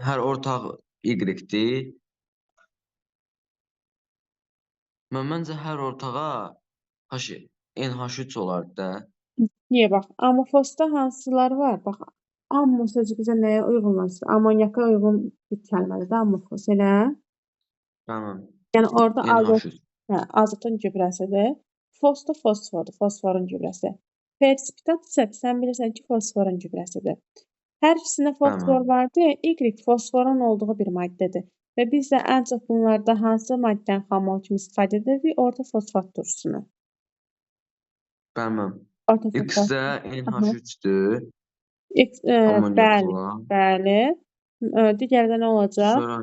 hər ortaq Y-dir. Mən məncə hər ortağa H, NH3 olardı da. Niyə bax? Amorfosda hansılar var? Bax, ammo sözü bizə nəyə uyğunlaşır? Amonyaka uyğun bir kəlmədir də amorfos, elə? Tamam. Yəni orada azot, NH3. hə, azotun gübrəsidir. Fos da fosfordur, fosforun gübrəsi. Presipitat isə sən bilirsən ki, fosforun gübrəsidir. Hər ikisində fosfor Tamam. var deyə Y fosforun olduğu bir maddədir. Və biz də ən çox bunlarda hansı maddəni xamal kimi istifadə edirik? Ortofosfat turşusunu. Tamam. Ortofosfat. X də NH3-dür. X, Amonyak bəli, olan. bəli. Digəri də nə olacaq? Sonra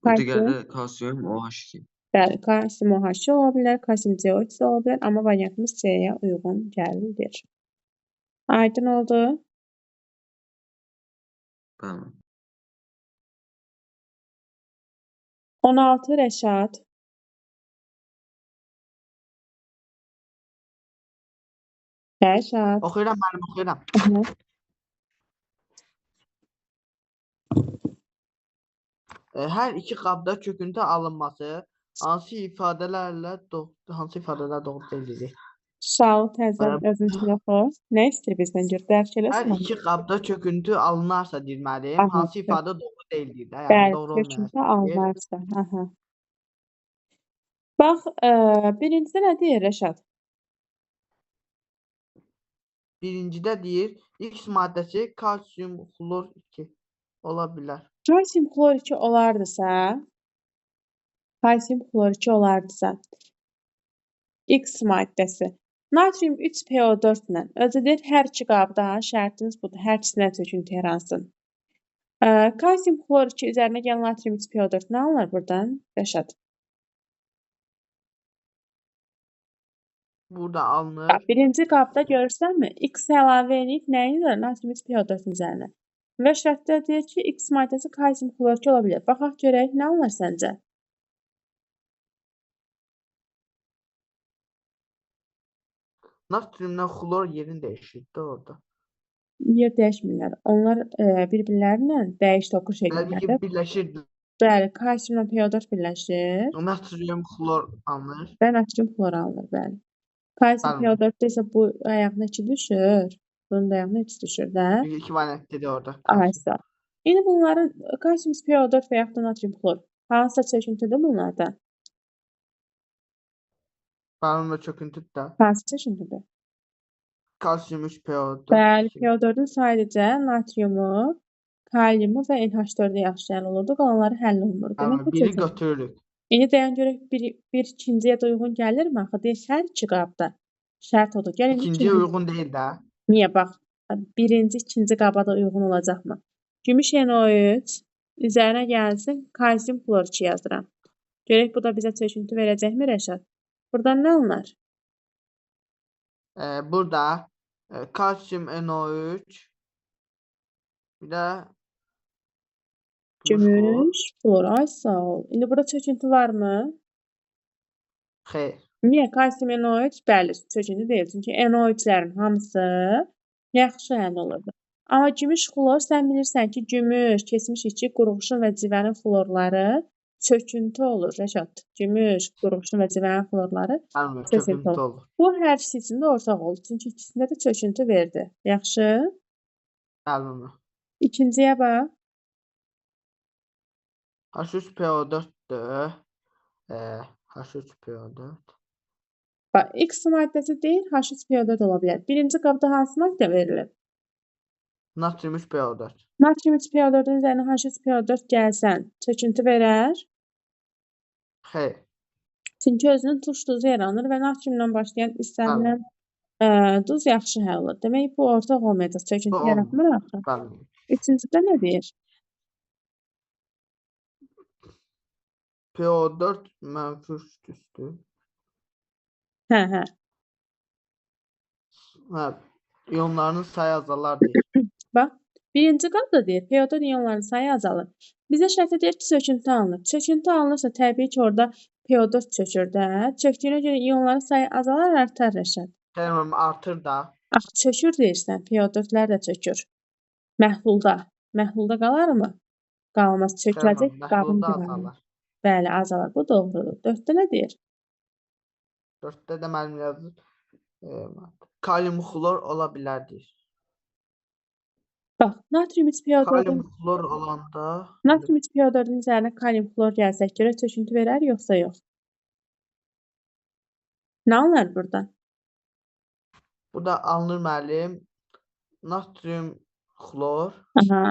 Kalsium. digəri də kalsium OH2. Bəli, kalsium OH2 ola bilər, kalsium CO3 də ola bilər, amma variantımız C-yə uyğun gəlir. Aydın oldu? Tamam. 16 Rəşad. Rəşad. Oxuyuram müəllim, oxuyuram. Aha. Hər iki qabda çöküntü alınması hansı ifadələrlə doğru, hansı ifadələr doğru deyil? Sualı təzədən özün üçün oxu. Nə istəyir bizdən gör? Dərk Hər eləsin. iki qabda çöküntü alınarsa deyir müəllim, Aha, hansı ifadə doğru deyil də, yəni Bəli, doğru olmayan çöküntü deyir. alınarsa. Aha. Bax, birincidə nə deyir Rəşad? Birincidə deyir, X maddəsi kalsium xlor 2 ola bilər. Kalsium xlor 2 olardısa, kalsium xlor 2 olardısa, X maddəsi natrium 3PO4 ilə, özü deyir, hər iki qabda şərtimiz budur, hər ikisindən çöküntü yaransın. Kalsium xlor 2 üzərinə gələn natrium 3PO4 nə alınır buradan, Rəşad? Burada alınır. Bax, birinci qabda görürsənmi? X əlavə eləyib nəyin üzərinə? Natrium 3PO4-ün üzərinə. Və şərtdə deyir ki, X maddəsi kalsium xlor 2 ola bilər. Baxaq görək, nə alınır səncə? Natriumla xlor yerini dəyişir də orada. Yer dəyişmirlər. Onlar bir-birlərinə dəyiş toxuş Təbii ki, edirlər də. birləşir. Bəli, kalsiumla PO4 birləşir Natrium xlor alınır. və natrium xlor alınır, bəli. Kalsium Bəli. PO4-də isə bu ayağına 2 düşür. Bunun da ayağına 3 düşür də. İki variantlıdır orada. Aysa. İndi bunların kalsium PO4 və yaxud da natrium xlor hansısa çöküntüdür bunlardan? Bəli, çöküntüdür də. Hansı çöküntüdür? Kalsium 3 PO4. Bəli, PO4-ün sadəcə natriumu, kaliumu və NH4-ü yaxşı həll olurdu, qalanları həll olunmur. Demək Bəli, bu biri çöküntü. götürürük. İndi dayan görək bir ikinciyə də uyğun gəlirmi axı? Deyir, hər iki qabda. Şərt odur. Gəl indi İkinciyə ikinci. uyğun deyil də. Niyə? Bax, birinci, ikinci qaba da uyğun olacaqmı? Gümüş NO3 üzərinə gəlsin, kalsium xlor 2 yazıram. Görək bu da bizə çöküntü verəcəkmi Rəşad? Buradan nə alınar? Burada kalsium NO3 bir də gümüş xlor. Gümüş xlor. Ay sağ ol. İndi burada çöküntü varmı? Xeyr. Niyə? Kalsium NO3 bəli, çöküntü deyil. Çünki NO3-lərin hamısı yaxşı həll olurdu. Amma gümüş xlor, sən bilirsən ki, gümüş, keçmişik ki, qurğuşun və civənin xlorları çöküntü olur, Rəşad. Gümüş, qurğuşun və civənin xlorları Bəli, çöküntü çöküntü olur. olur. Bu hər ikisi üçün də ortaq oldu. Çünki ikisində də çöküntü verdi. Yaxşı. Bəli. İkinciyə bax. H3PO4-dür. H3PO4. Bax, X maddəsi deyil, H3PO4 ola bilər. Birinci qabda hansı maddə verilib? Natrium 3PO4. Natrium 3PO4-ün üzərinə H3PO4 gəlsən, çöküntü verər? Xeyr. Çünki özünün turş duzu yaranır və natriumdan başlayan Bəli. istənilən duz yaxşı həll olur. Demək, bu ortaq olmayacaq. Bu Çöküntü olmur. yaratmır axı. Bəli. Üçüncüdə nə deyir? PO4 mənfi 3 üstü. Hə, hə. Hə, iyonlarının sayı azalar deyir. Bax, birinci qabda deyir, PO4 iyonlarının sayı azalır. Bizə şərtdə deyir ki, çöküntü alınır. Çöküntü alınırsa, təbii ki, orada PO4 çökür də. Çöktüyünə görə iyonların sayı azalar, artar Rəşad. Deyirəm, artır da. Axı, çökür deyirsən, PO4-lər də çökür. Məhlulda. Məhlulda qalarmı? Qalmaz. Çöküləcək Deyirəm, qabın məhlulda divarına. azalar. Bəli, azalar. Bu doğrudur. 4-də nə deyir? 4-də də müəllim yazır. Kalium xlor ola bilər deyir. Bax, natrium 3PO4-ün Kalium xlor olanda natrium 3PO4-ün üzərinə kalium xlor gəlsək görək çöküntü verər yoxsa yox? Nə alınır buradan? Bu da alınır müəllim. Natrium xlor, Aha,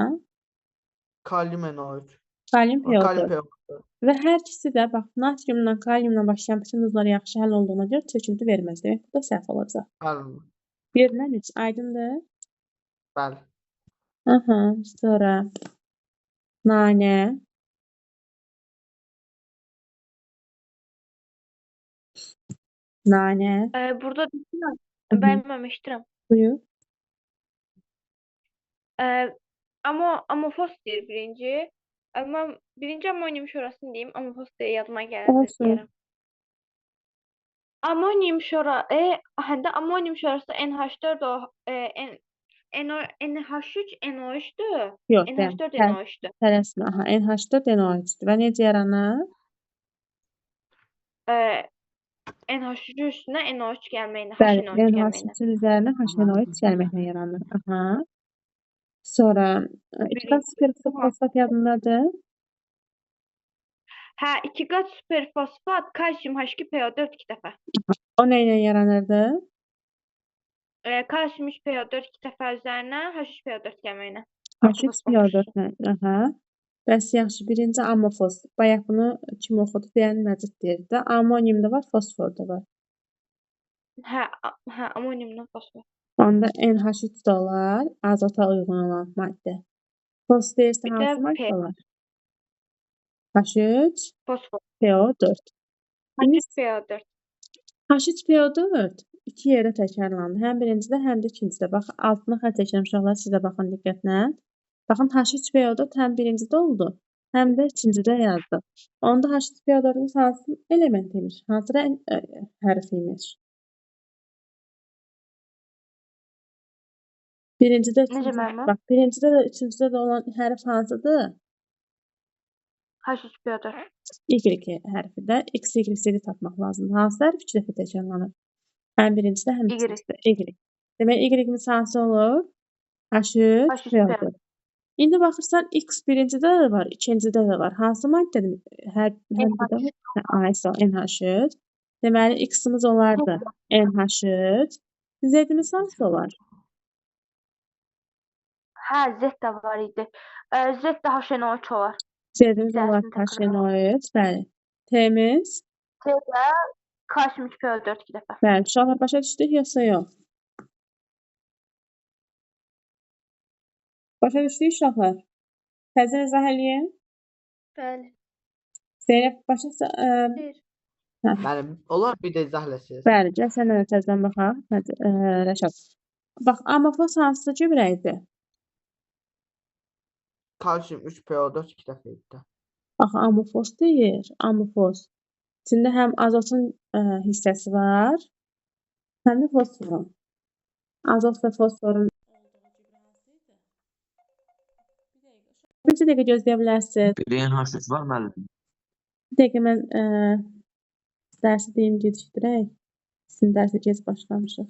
kalium NO3. kalium Kalium PO4. PO4. Və hər ikisi də bax, natriumla, kaliumla başlayan bütün duzlar yaxşı həll olduğuna görə çöküntü verməz. Demək, bu da səhv olacaq. Bəli. 1-dən 3 aydındır? Bəli. Aha, sonra nanə. Nanə. Burada düşünürəm. Hı -hı. Bəli, mən eşidirəm. Buyur. Amofos deyir birinci. Mən birinci amonium şorasını deyim, amofos deyə yadıma gələndə Olsun. deyərəm. Amonium şora, həndə amonium şorası NH4 o, N, NO, NH3 NO3-dür. Yox, deyəm. NH4 NO3-dür. Tələsmə. Aha, NH4 NO3-dür. Və necə yaranır? NH3-ün üstünə NO3 gəlməklə, Bəli, HNO3 gəlməklə. NH3-ün üzərinə HNO3 gəlməklə yaranır. Aha. Sonra iki qat Birinci superfosfat yadındadır. Hə, 2 qat superfosfat, kalsium H2PO4 2 dəfə. O nə ilə yaranırdı? Kalsium 3PO4 2 dəfə üzərinə H3PO4 gəlməklə. H3PO4 ilə. Aha. Bəs yaxşı, birinci amofos. Bayaq bunu kim oxudu? Deyən Məcid deyirdi. Amonium da var, fosfor da var. Hə, hə, amoniumla fosfor. Onda NH3 də olar, azota uyğun olan maddə. Fos deyirsə Bir də hansı maddə P. olar? H3 Fosfor. PO4. İndi H3PO4. H3PO4 iki yerdə təkrarlandı. Həm birincidə, həm də ikincidə. Bax, altına xətt çəkirəm uşaqlar, siz də baxın diqqətlə. Baxın, H3PO4 həm birincidə oldu, həm də ikincidə yazdı. Onda H3PO4-ümüz hansı element imiş? Hansı hərf imiş? Birincidə, Necə üçüncü, müəllim? bax, birincidə də, üçüncüdə də olan hərf hansıdır? H3PO4. Y hərfi də X, Y, Z-i tapmaq lazımdır. Hansı hərf iki dəfə təkrarlanır? Həm birincidə, həm Y. ikincidə. Y. Demək, Y-imiz hansı olur? H3, H3PO4. PO4. İndi baxırsan, X birincidə də var, ikincidə də var. Hansı maddədir? Hər birdə var. Hə, ay, sağ ol, NH3. Deməli, X-imiz olardı NH3. Z-imiz hansı olar? Hə, Z də var idi. Z də HNO3 olar. Z-imiz olar Dərsini təkrarla. HNO3, bəli. T-miz? T də kalsium 2PO4 2 dəfə. Bəli, uşaqlar başa düşdük yoxsa yox? Başa düşdük uşaqlar? Təzədən izah eləyim. Bəli. Zeynəb başa Xeyr. Müəllim, olar bir də izah eləsiniz. Bəli, gəl sən də təzədən baxaq. Rəşad. Bax, amofos hansı gübrə idi? Kalsium 3PO4 2 dəfə idi də. Axı amofos deyir, amofos. İçində həm azotun hissəsi var, həm də fosforun. Azot və fosforun olduğu gübrə hansı idi? Bir dəqiqə gözləyə bilərsiniz. Bir NH3 var müəllim. Bir dəqiqə mən dərsi deyim gecikdirək. Sizin dərsə gec başlamışıq.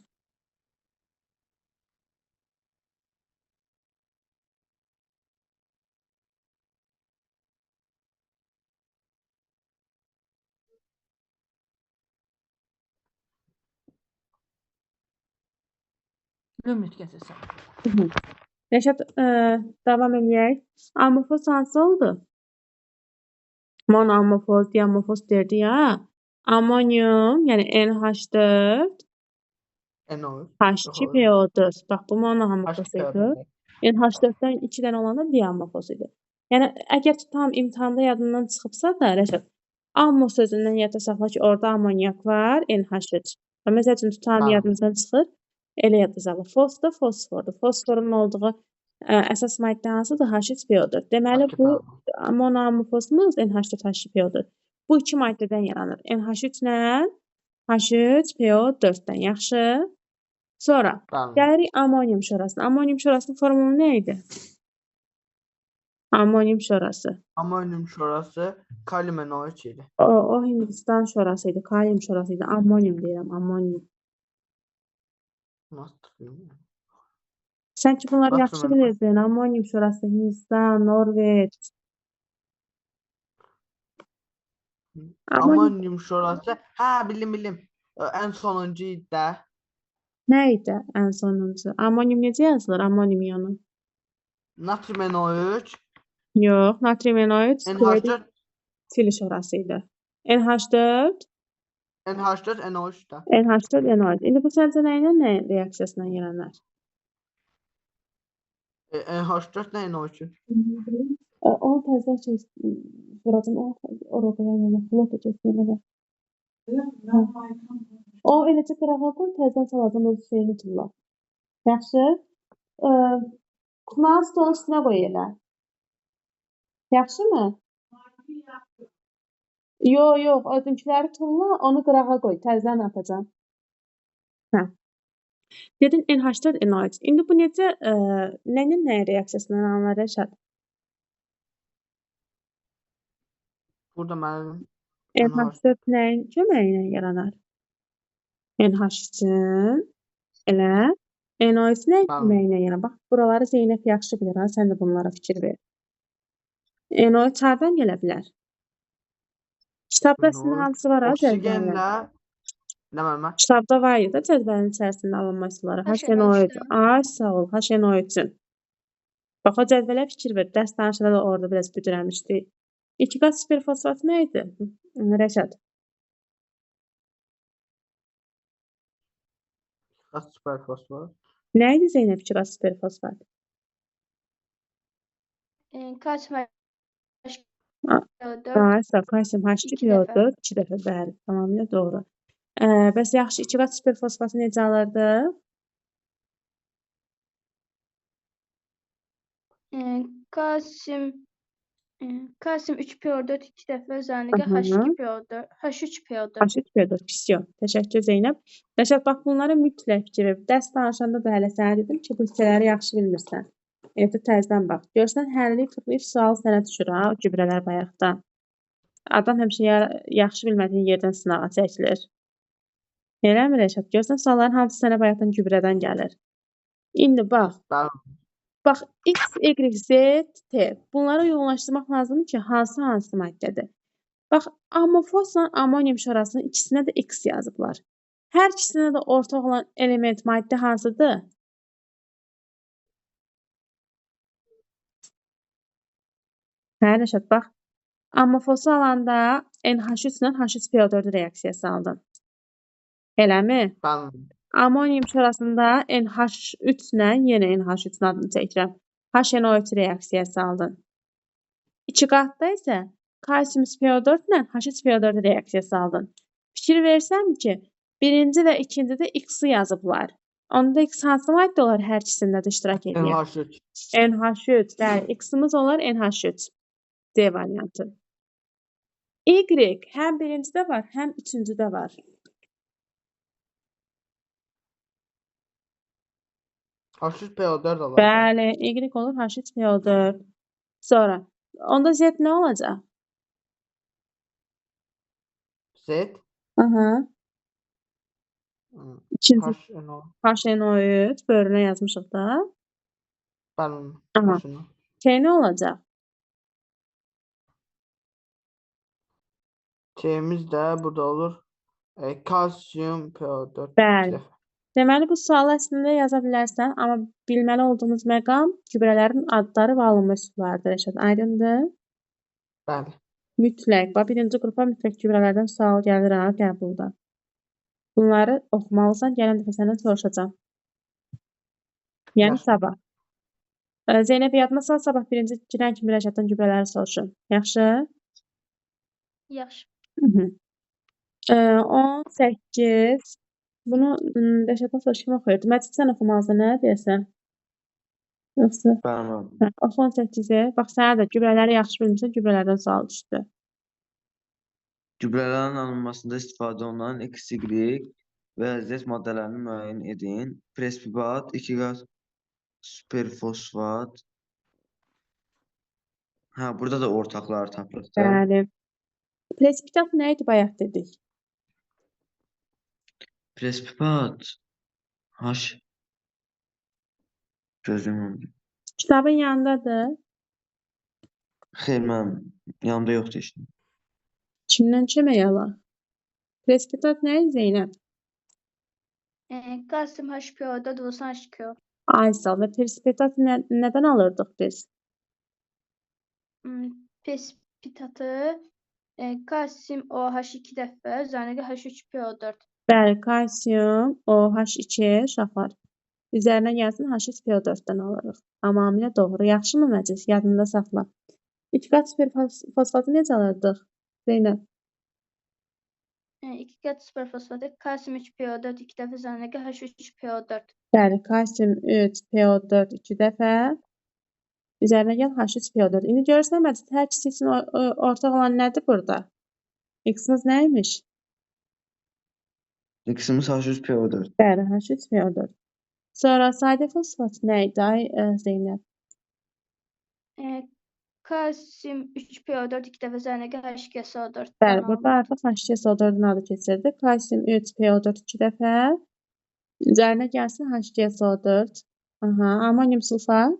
Ümid gətirsən. Rəşad, davam eləyək. Amofos hansı oldu? Monoamofos, diamofos derdi ya. Amonyum, yəni NH4, NO3. H2PO4. Bax, bu monoamofos idi. H2PO4. NH4-dən 2 dənə olanda diamofos idi. Yəni, əgər tam imtahanda yadından çıxıbsa da, Rəşad, ammo sözündən yadda saxla ki, orada amonyak var, NH3. Və məsəl üçün, tutam yadımızdan çıxır, elə yadda saxla. Fos da fosfordur. Fosforun olduğu əsas maddə hansıdır? H3PO4. Deməli, bu monoamofosumuz NH4, H2PO4. Bu iki maddədən yaranır. NH3 ilə H3PO4-dən. Yaxşı. Sonra gəlirik amonyum şorasına. Amonyum şorasının formulu nə idi? Amonyum şorası. Amonyum şorası kalium NO3 idi. O Hindistan şorası idi, kalium şorası idi. Amonyum deyirəm, amonyum. Nasıl tutuyorum? Sən ki bunları Natrium yaxşı NO3. bilirdin. Amonyum şorası, Hindistan, Norveç. Amonyum Amonyum şorası. Hə, bildim, bildim. Ən sonuncu idi də. nə idi ən sonuncu? Amonyum necə yazılır? Amonyum iyonu. Natrium NO3, Yox, natrium NO3 NH4, Çili şorası idi. NH4, NH4 NO3 da. NH4, NO3. İndi bu səncə nə ilə nə reaksiyasından yaranır? NH4 ilə NO3. Onu təzədən şey vuracam, onu ora qoyamam, xlor da kəsəyəm. O eləcə qırağa qoy, təzədən salacam öz şeyini tulla. Yaxşı? Kuklanı stolun üstünə qoy elə. Yaxşımı? Yox, yox, özünkiləri tulla, onu qırağa qoy, təzədən atacam. Hə. Dedin NH4, NO3. İndi bu necə, nə ilə nəyin reaksiyasından alınır, Rəşad? Burada mənim NH4 nəyin köməyi ilə yaranar? NH3-ün elə NO3 nəyin köməyi ilə yaranır? Bax, buraları Zeynəb yaxşı bilir, ha, sən də bunlara fikir ver. NO3 hardan gələ bilər? Kitabda əslində hamısı var ha, cədvəldə. Oksigenlə nə müəllimə? Kitabda var idi da cədvəlin içərisində alınma üsulları. HNO3. Ay, sağ ol, HNO3-ün. Bax, o cədvələ fikir ver. Dərs danışanda da orada biraz büdrəmişdik. İki qat superfosfat nə idi? Rəşad. İki qat superfosfat. Nə idi Zeynəb iki qat superfosfat? Kalsium H2PO4. Ay, sağ ol, kalsium H2PO4 iki dəfə, bəli, tamamilə doğru. Bəs yaxşı, iki qat superfosfatı necə alırdı? Kalsium kalsium 3PO4 iki dəfə üzərinə H2PO4, H3PO4. H3PO4, pis yox. Təşəkkür Zeynəb. Rəşad, bax bunlara mütləq fikir ver. Dərs danışanda da hələ sənə dedim ki, bu hissələri yaxşı bilmirsən. Evdə təzədən bax. Görsən, hərliyib fırlayıb sual sənə düşür ha, o gübrələr bayaqdan. Adam həmişə yaxşı bilmədiyi yerdən sınağa çəkilir. Eləmi Rəşad? Görsən, sualların hamısı sənə bayaqdan gübrədən gəlir. İndi bax. Bax, X, Y, Z, T. Bunları uyğunlaşdırmaq lazımdır ki, hansı maddədir. Bax, amofosla amonyum şorasının ikisinə də X yazıblar. Hər ikisinə də ortaq olan element maddə hansıdır? Hə, Rəşad, bax. Ammofosu alanda NH3 ilə H3PO4 reaksiyası aldın. Eləmi? Bəli. Amonium şorasında NH3 ilə yenə NH3-ün adını çəkirəm. HNO3 reaksiyası aldın. İki qatda isə kalsium 3PO4 ilə H3PO4 reaksiyası aldın. Fikir versəm ki, birinci və ikincidə X-i yazıblar. Onda X hansı maddə olar hər ikisində də iştirak edir? NH3. NH3, bəli, X-imiz olar NH3. D variantı. Y həm birincidə var, həm üçüncüdə var. H3PO4 olar. Bəli, Y olur H3PO4. Sonra, onda Z nə olacaq? Z. Aha, ikinci HNO. HNO3 bölünə yazmışıq da. Bəli. Aha. HNO. T nə olacaq? T'miz də burada olur. Kalsium PO4 iki Bəli. dəfə. Deməli, bu sualı əslində yaza bilərsən, amma bilməli olduğumuz məqam gübrələrin adları və alınma üsullarıdır, Rəşad. Aydındır? Bəli. Mütləq. Bax, birinci qrupa mütləq gübrələrdən sual gəlir ha, qəbulda. Bunları oxumalısan, gələn dəfə səndən soruşacağam. Yəni Yaxşı. sabah. Zeynəb yadıma sal, sabah birinci girən kimi Rəşaddan gübrələri soruşun. Yaxşı? Yaxşı. Hı -hı. 18. Bunu Rəşaddan sonra kim oxuyurdu? Məcid sən oxumalısan, nə deyəsən? Yoxsa? Bəli müəllim. Hə, oxu 18-i. Bax, sənə də gübrələri yaxşı bilmirsən, gübrələrdən sual düşdü. Gübrələrin alınmasında istifadə olunan X, Y və Z maddələrini müəyyən edin. Presipitat, 2 qat superfosfat. Hə, burada da ortaqları tapırıq da. Bəli. Presipitat nə idi bayaq dedik? Presipitat H gözüm oldu. Kitabın yanındadır. Xeyr, mənim yanımda yoxdur heç nə. Kimdən kömək alaq? Presipitat nə idi Zeynəb? Kalsium HPO4 vursun H2O. Ay sağ ol. Və presipitat nədən alırdıq biz? Presipitatı kalsium OH 2 dəfə, üzərinə H3PO4. Bəli, kalsium OH2 uşaqlar. Üzərinə gəlsin H3PO4-dən alırıq. Tamamilə doğru. Yaxşımı Məcid? Yadında saxla. İki qat superfosfatı necə alırdıq? Zeynəb? 2 qat superfosfatı kalsium 3PO4 2 dəfə üzərinə H3PO4. Bəli, kalsium 3PO4 2 dəfə. Üzərinə gəl H3PO4. İndi görürsən Məcid, hər ikisi üçün ortaq olan nədir burada? X-imiz nə imiş? X-imiz H3PO4. Bəli, H3PO4. Sonra sadə fosfat nə idi ay Zeynəb? Kalsium 3PO4 2 dəfə üzərinə H2SO4-dən Bəli, burada alınır. artıq H2SO4-ün adı keçirdi. Kalsium 3PO4 2 dəfə. Üzərinə gəlsin H2SO4. Aha, amonium sulfat.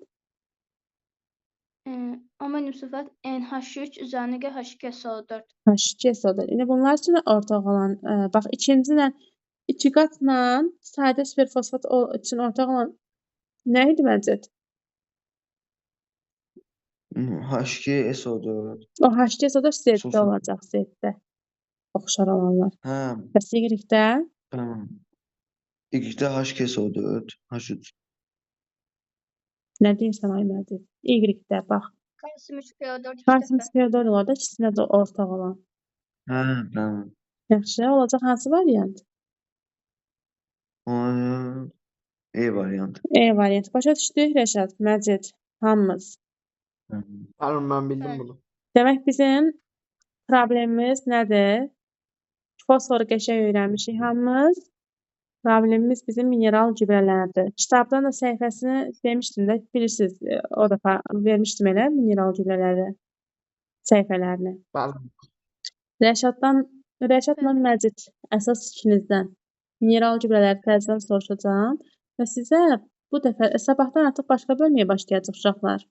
Amonium sulfat NH3 üzərinə H2SO4. H2SO4. İndi bunlar üçün də ortaq olan, bax ikinci ilə iki qatla sadə superfosfat üçün ortaq olan nə idi Məcid? H2SO4. O H2SO4 Z-də Sulfat. olacaq, Z-də. Oxşar olanlar. Hə, Bəs Y-də? tamam. Y-də H2SO4, H3. Nə deyirsən ay Məcid? Y-də bax. Kalsium 3PO4 2 Kalsium dəfə. 3PO4 olar da ikisində də ortaq olan. Hə, tamam. Yaxşı, olacaq hansı variant? Ona E variantı. E variantı. Başa düşdük Rəşad, Məcid, hamımız. Bəli, mən bildim Bəli. bunu. Demək bizim problemimiz nədir? Fosforu qəşəng öyrənmişik hamımız. Problemimiz bizim mineral gübrələrdir. Kitabdan da səhifəsini demişdim də, bilirsiniz, o dəfə vermişdim elə mineral gübrələri səhifələrini. Bəli. Rəşadla Məcid, əsas ikinizdən mineral gübrələri təzədən soruşacağam və sizə bu dəfə sabahdan artıq başqa bölməyə başlayacaq uşaqlar.